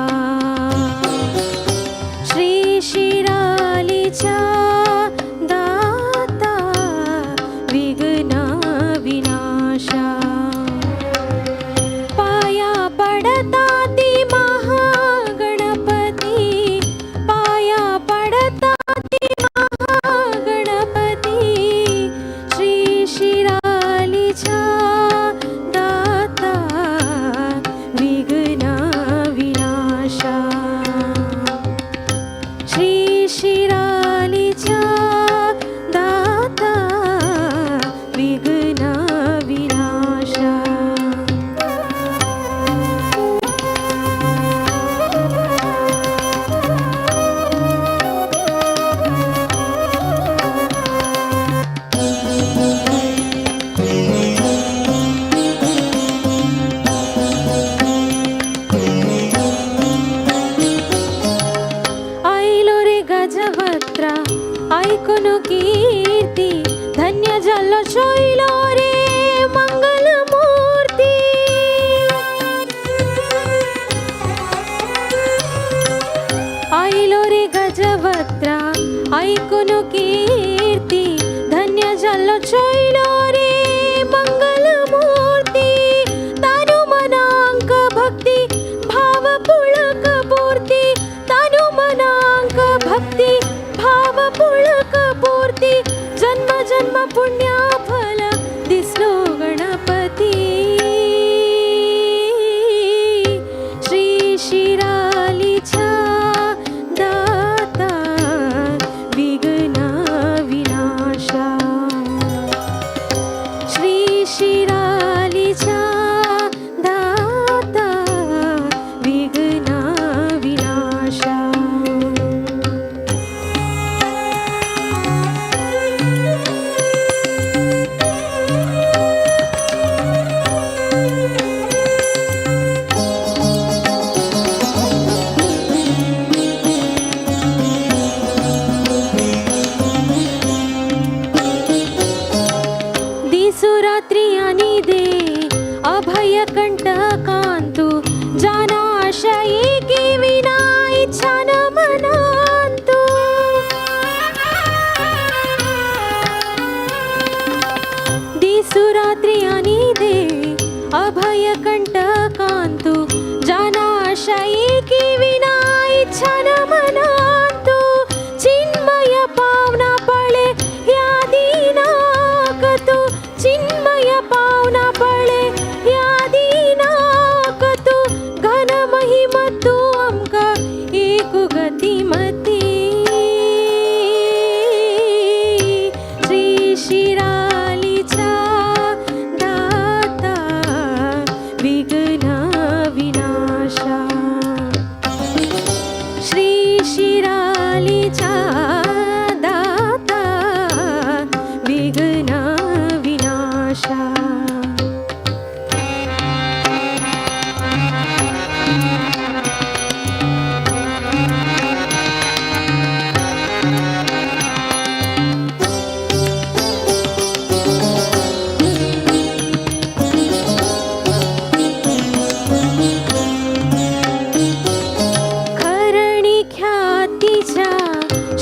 ऐकून कीर्ती धन्य जाल्लो शैलो रे मंगल मूर्ती. आयलो रे गजवक्त्रा ऐकून कीर्ती धन्य जाल्लो शैलो रे मंगल मूर्ती. तानु मनांक भक्ती भाव पुळक पूर्ती तानु मनांक भक्ती भाव पुळक पूर्ती. जन्म जन्म पुण्या फल दिसलो गणपती. श्री शिरालीच्या दाता विघ्न विनाशा. श्री शिरालीच्या दाता विघ्न विनाशा. दिसू रात्री आणि दे अभय कंटकांतु जाना आशयी की विना इच्छा न मनांतु. दिसू रात्री आणि दे अभय कंटकांतु जाना आशयी की विना इच्छा न मनांतु. चिन्मय पावना पळे ह्या दिनाक तू चिन्मय पावना पळे ह्या दिनाक तू. घन महिम तू आमकां एक गतिमती. श्री शिरालीच्या दाता विघ्न विनाशा. श्री शिरालीच्या दाता विघ्न विनाशा. खरणी ख्यातीच्या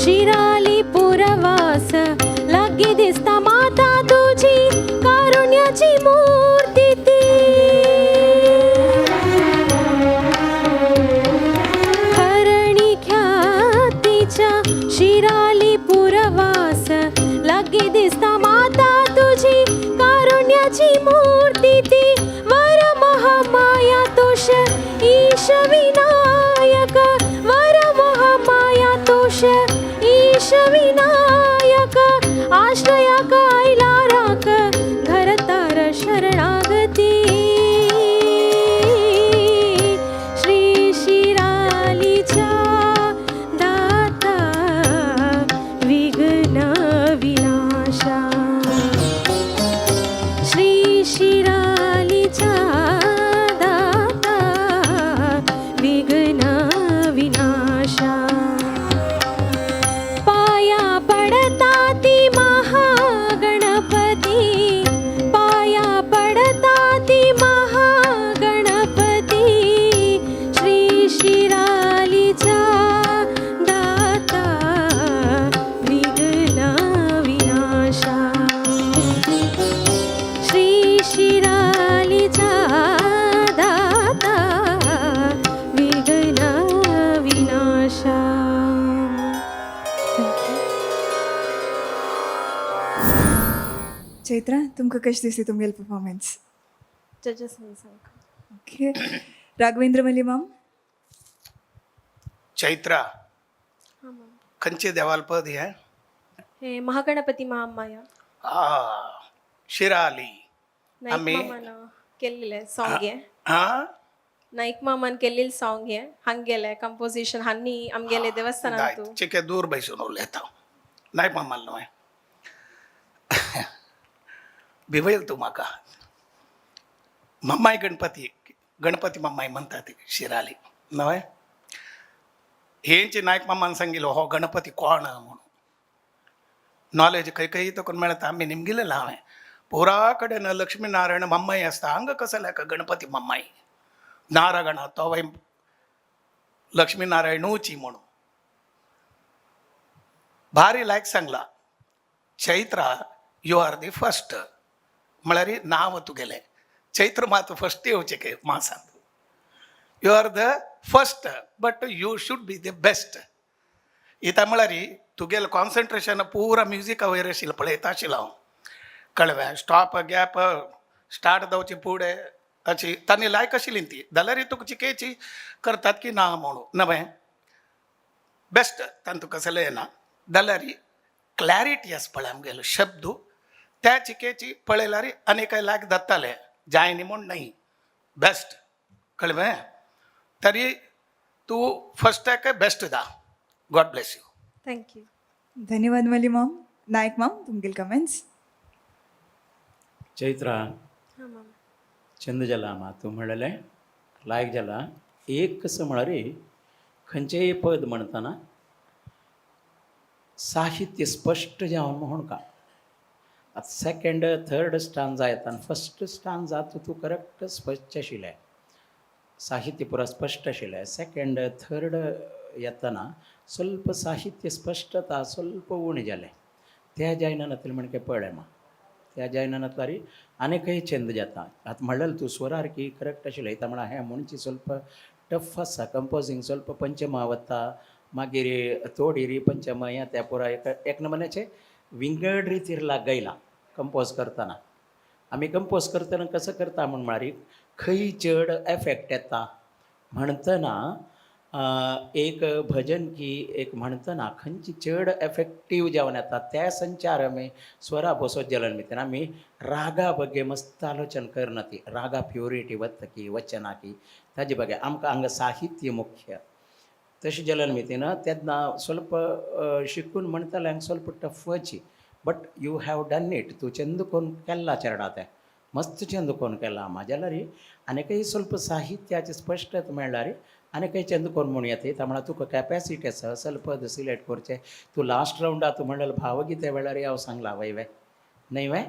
शिराली पुरवास लागी दिसता माता तुझी कारुण्याची मूर्ती ती. खरणी ख्यातीच्या शिराली पुरवास लागी दिसता माता तुझी कारुण्याची मूर्ती ती. वर महामाया तोष ईश विनायक वर महामाया तोष ईश विनायक. आश्रया कायला राख घरतार शरणागती. श्री शिरालीच्या दाता विघ्न विनाशा. श्री शिरालीच्या दाता विघ्न विनाशा. पाया पडता ती महागणपती पाया पडता ती महागणपती. श्री शिरालीच्या दाता विघ्न विनाशा. श्री शिरालीच्या दाता विघ्न विनाशा. Thank you. Chaitra, तुमकां कशें दिसली तुमगेली परफॉर्मन्स? जजेसांनी सांग. ओके, राघवेंद्र मल्ली माम. चैत्रा, हां माम. खंयचे देवाल पद हें? हे महागणपती महामाया. आ शिराली. नाईक मामान केल्लेले सॉंग हे. हा. नाईक मामान केल्लेले सॉंग हे हांगेले कंपोजिशन हांनी आमगेले देवस्थानांतू. चिके दूर बैसून उलयता नायक मामाल न्हय. भिवयल तूं म्हाका. मम्माय गणपती, गणपती मम्माय म्हणटा ती शिराली न्हय. हेंचे नायक मामान सांगिल्लो हो गणपती कोण म्हणून. नॉलेज खंय खंय तकून मेळता आमी निमगिलें हांवें पुरा कडेन लक्ष्मीनारायण मम्माई आसता हांगा कसो गणपती मम्माई नारागणा तो वय लक्ष्मीनारायणूची म्हणून भारी लायक सांगला. Chaitra you are the first म्हळ्यार नांव तुगेलें चैत्र मात फस्ट येवचें K मासांत. You are the first but you should be the best. इता म्हळ्यार तुगेलें कॉन्सन्ट्रेशन पुरा म्युजिका वयर आशिल्लें पळयता आशिल्लो हांव कळ्ळें. स्टॉप गॅप स्टार्ट जावचे फुडें अशी तांणी लायक आशिल्ली ती जाल्यार तुका चिकेची करतात की ना म्हणून नवें बेस्ट तांतू कसलें येना जाल्यार क्लॅरिटी आसा पळय आमगेलो शब्द त्या चिकेची पळयल्यार आनी काय लायक जाताले जाय न्ही म्हूण न्हय बेस्ट कळ्ळें. तरी तूं फस्टाक बेस्ट दा. God bless you. Thank you. धन्यवाद मली माम. नायक माम तुमगेले कमेंट्स. चैत्रा हां मामा. चंद जाला मा तूं म्हणलेलें लायक जाला. एक कसं म्हळ्यार खंयचेंय पद म्हणतना साहित्य स्पश्ट जावन म्हणका. आतां सेकंड थर्ड स्टांजा येता आनी फस्ट स्टांजा तूं करेक्ट स्पश्ट आशिल्लें, साहित्य पुरा स्पश्ट आशिल्लें. सेकंड थर्ड येतना ಸ್ವಲ್ಪ साहित्य स्पश्टता ಸ್ವಲ್ಪ उणें जालें. त्या जायना नातलें म्हणके पळय मा त्या जायना नातल्यार आनीकय चंद जाता. आतां म्हणलें तूं स्वरार की करेक्ट आशिल्लें. इतां म्हळ्यार हें म्हणचे ಸ್ವಲ್ಪ टफ आसा कंपोजींग. ಸ್ವಲ್ಪ पंचमा वता मागीर तोडी पंचम हें त्या पुरा एक एक नमुन्याचें विंगड रितीर लागयलां कंपोज करतना. आमी कंपोज करतना कसं करता म्हण म्हळ्यार खंय चड एफेक्ट येता म्हणटना एक भजन की एक म्हणटना खंयची चड एफेक्टीव जावन येता त्या संचार आमी स्वरा बसोत जाल्यार मित्र आमी रागा बगे मस्त आलोचन करना. ती रागा प्युरिटी वता की वचना की ताजे बगे आमकां हांगा साहित्य मुख्य तशें जाल्यार मितीन तेन्ना ಸ್ವಲ್ಪ शिकून म्हणटल्यांक ಸ್ವಲ್ಪ टफची but you have done it. तूं चंद कोन्न केल्ला चेरडा तें मस्त चंद कोन्न केला म्हाज्या जाल्यार आनीकय ಸ್ವಲ್ಪ साहित्याचें स्पश्टता मेळ्ळ्यार आनीकय चंद कोन्न म्हणू येता. म्हळ्यार तुका कॅपॅसिटी आसा असल पद सिलेक्ट करचें. तूं लास्ट रावंडा तूं म्हणलें भावगीते वेळार हांव सांगलां वय वे न्हय वे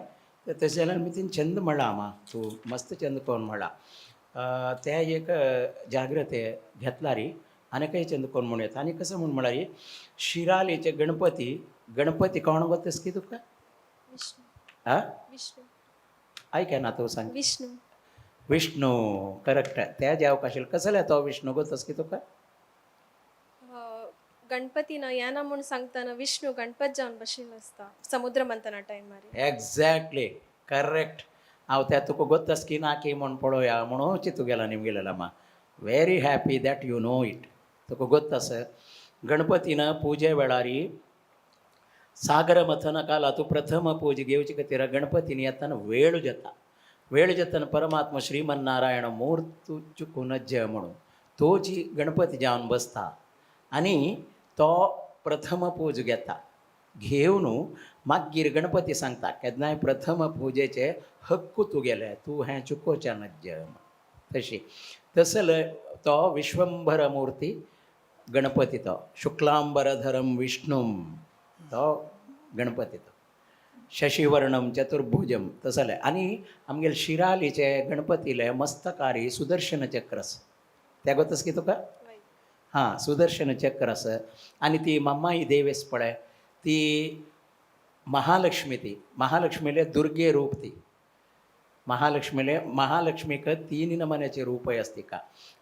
तशें जाल्यार मी तिन चंद म्हळां मा तूं मस्त चंद कोन्न म्हळां तें एक जाग्रते घेतला री आनीकय चंद कोन्न म्हणू येता. आनी कसं म्हूण म्हळ्यार शिरालीचे गणपती गणपती कोण गोतस की तुका? विष्णू. हा विष्णू. ऐक ना तूं सांग. विष्णू. विष्णू करेक्ट. त्या ज्या आशिल्लो कसले तो विष्णू गोतस की तुका? गणपतीन येना म्हूण सांगतना विष्णू गणपत जावन बशिल्लो आसता समुद्र मंथना टायमार. Exactly correct. हांव त्या तुका गोतस की ना की म्हूण पळोवया म्हणून चिंतू गेला निमगेलेला मा. Very happy that you know it. तुका गोत आसा गणपतीन पुजे वेळारी सागर मथन काला तूं प्रथम पूज घेवचे खातीर गणपतीन येतना वेळ जाता. वेळ जातना परमात्मा श्रीमन्नारायण मूर्त चुकून जय म्हणून तोची गणपती जावन बसता आनी तो प्रथम पूज घेता. घेवन मागीर गणपती सांगता केन्नाय प्रथम पुजेचे हक्क तुगेले तूं हें चुकोवचें नज्ज. तशी तसल तो विश्वंभर मूर्ती गणपती तो शुक्लांबरधरम विष्णुम तो गणपती तो शशिवर्णम चतुर्भुजम तसलें. आनी आमगेले शिरालीचे गणपतीले मस्तकारी सुदर्शन चक्र आसा. त्या गोतस की तुका? हां सुदर्शन चक्र आसा. आनी ती मम्माई देवेस पळय ती महालक्ष्मी ती महालक्ष्मीले दुर्गे रूप ती महालक्ष्मीले महालक्ष्मीक तीन नमन्याचे रूपय आसता तिका.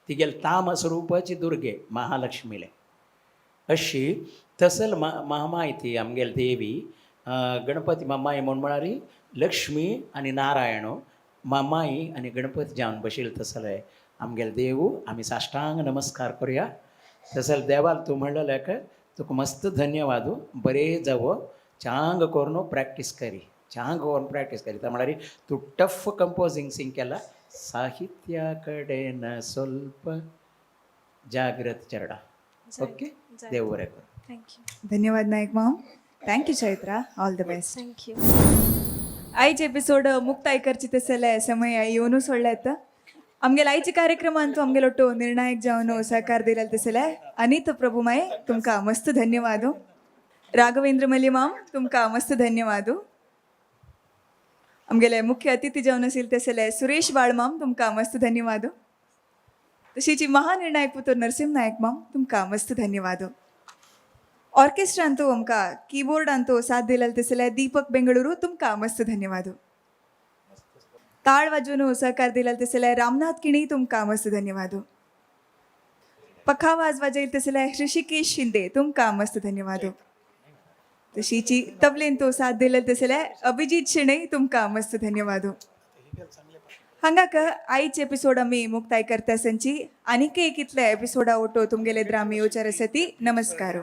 तिगेले तामस रूपाची दुर्गे महालक्ष्मीले अशी तसल मा महामाय ती आमगेली देवी. गणपती मामाई म्हूण म्हळ्यार लक्ष्मी आनी नारायण मामाई आनी गणपती जावन बशिल्ले तसले आमगेले देव. आमी साष्टांग नमस्कार करुया तसल देवाक. तूं म्हणलेलेक तुका मस्त धन्यवाद. बरें जावो. चांग करून प्रॅक्टीस करी चांग करून प्रॅक्टीस करी. म्हळ्यार तूं टफ कंपोजींग सिंग केला. साहित्या कडेन ಸ್ವಲ್ಪ जाग्रत चेरडा. ओके देव बरें करूं. Thank you. धन्यवाद नायक माम. Thank you Chaitra. All the best. Thank you. आयचे एपिसोड मुक्ताय करची तसले समय येवनू सोडले. आमगेले आयचे कार्यक्रमांतू आमगेलो ಒಟ್ಟು ನಿರ್ಣಾಯक जावन सहकार दिलेल तसले अनित प्रभुमाय तुमकां मस्त धन्यवाद. राघवेंद्र मल्ली माम तुमकां मस्त धन्यवाद. आमगेले मुख्य अतिथी जावन आशिल्ले ते जाल्यार सुरेश बाळमाम तुमकां मस्त धन्यवाद. तशीच महानिर्णायक पुतूर नरसिंह नायक माम तुमकां मस्त धन्यवाद. ऑर्केस्ट्रांतू आमकां कीबोर्डांतू साथ दिलेले ते जाल्यार दीपक बेंगळुरू तुमकां मस्त धन्यवाद. ताळ वाजून सहकार दिलेले ते जाल्यार रामनाथ किणी तुमकां मस्त धन्यवाद. पखावाज वाजयल ते जाल्यार ऋषिकेश शिंदे तुमकां मस्त धन्यवाद. तशीची तबलेंतू साथ दिलेले ते जाल्यार अभिजीत शेणै तुमकां मस्त धन्यवाद. हांगाक आयचे एपिसोड आमी मुक्ताय करता संची आनीक एक इतले एपिसोडा ओटो तुमगेले द्रामी येवचार आसा ती. नमस्कार.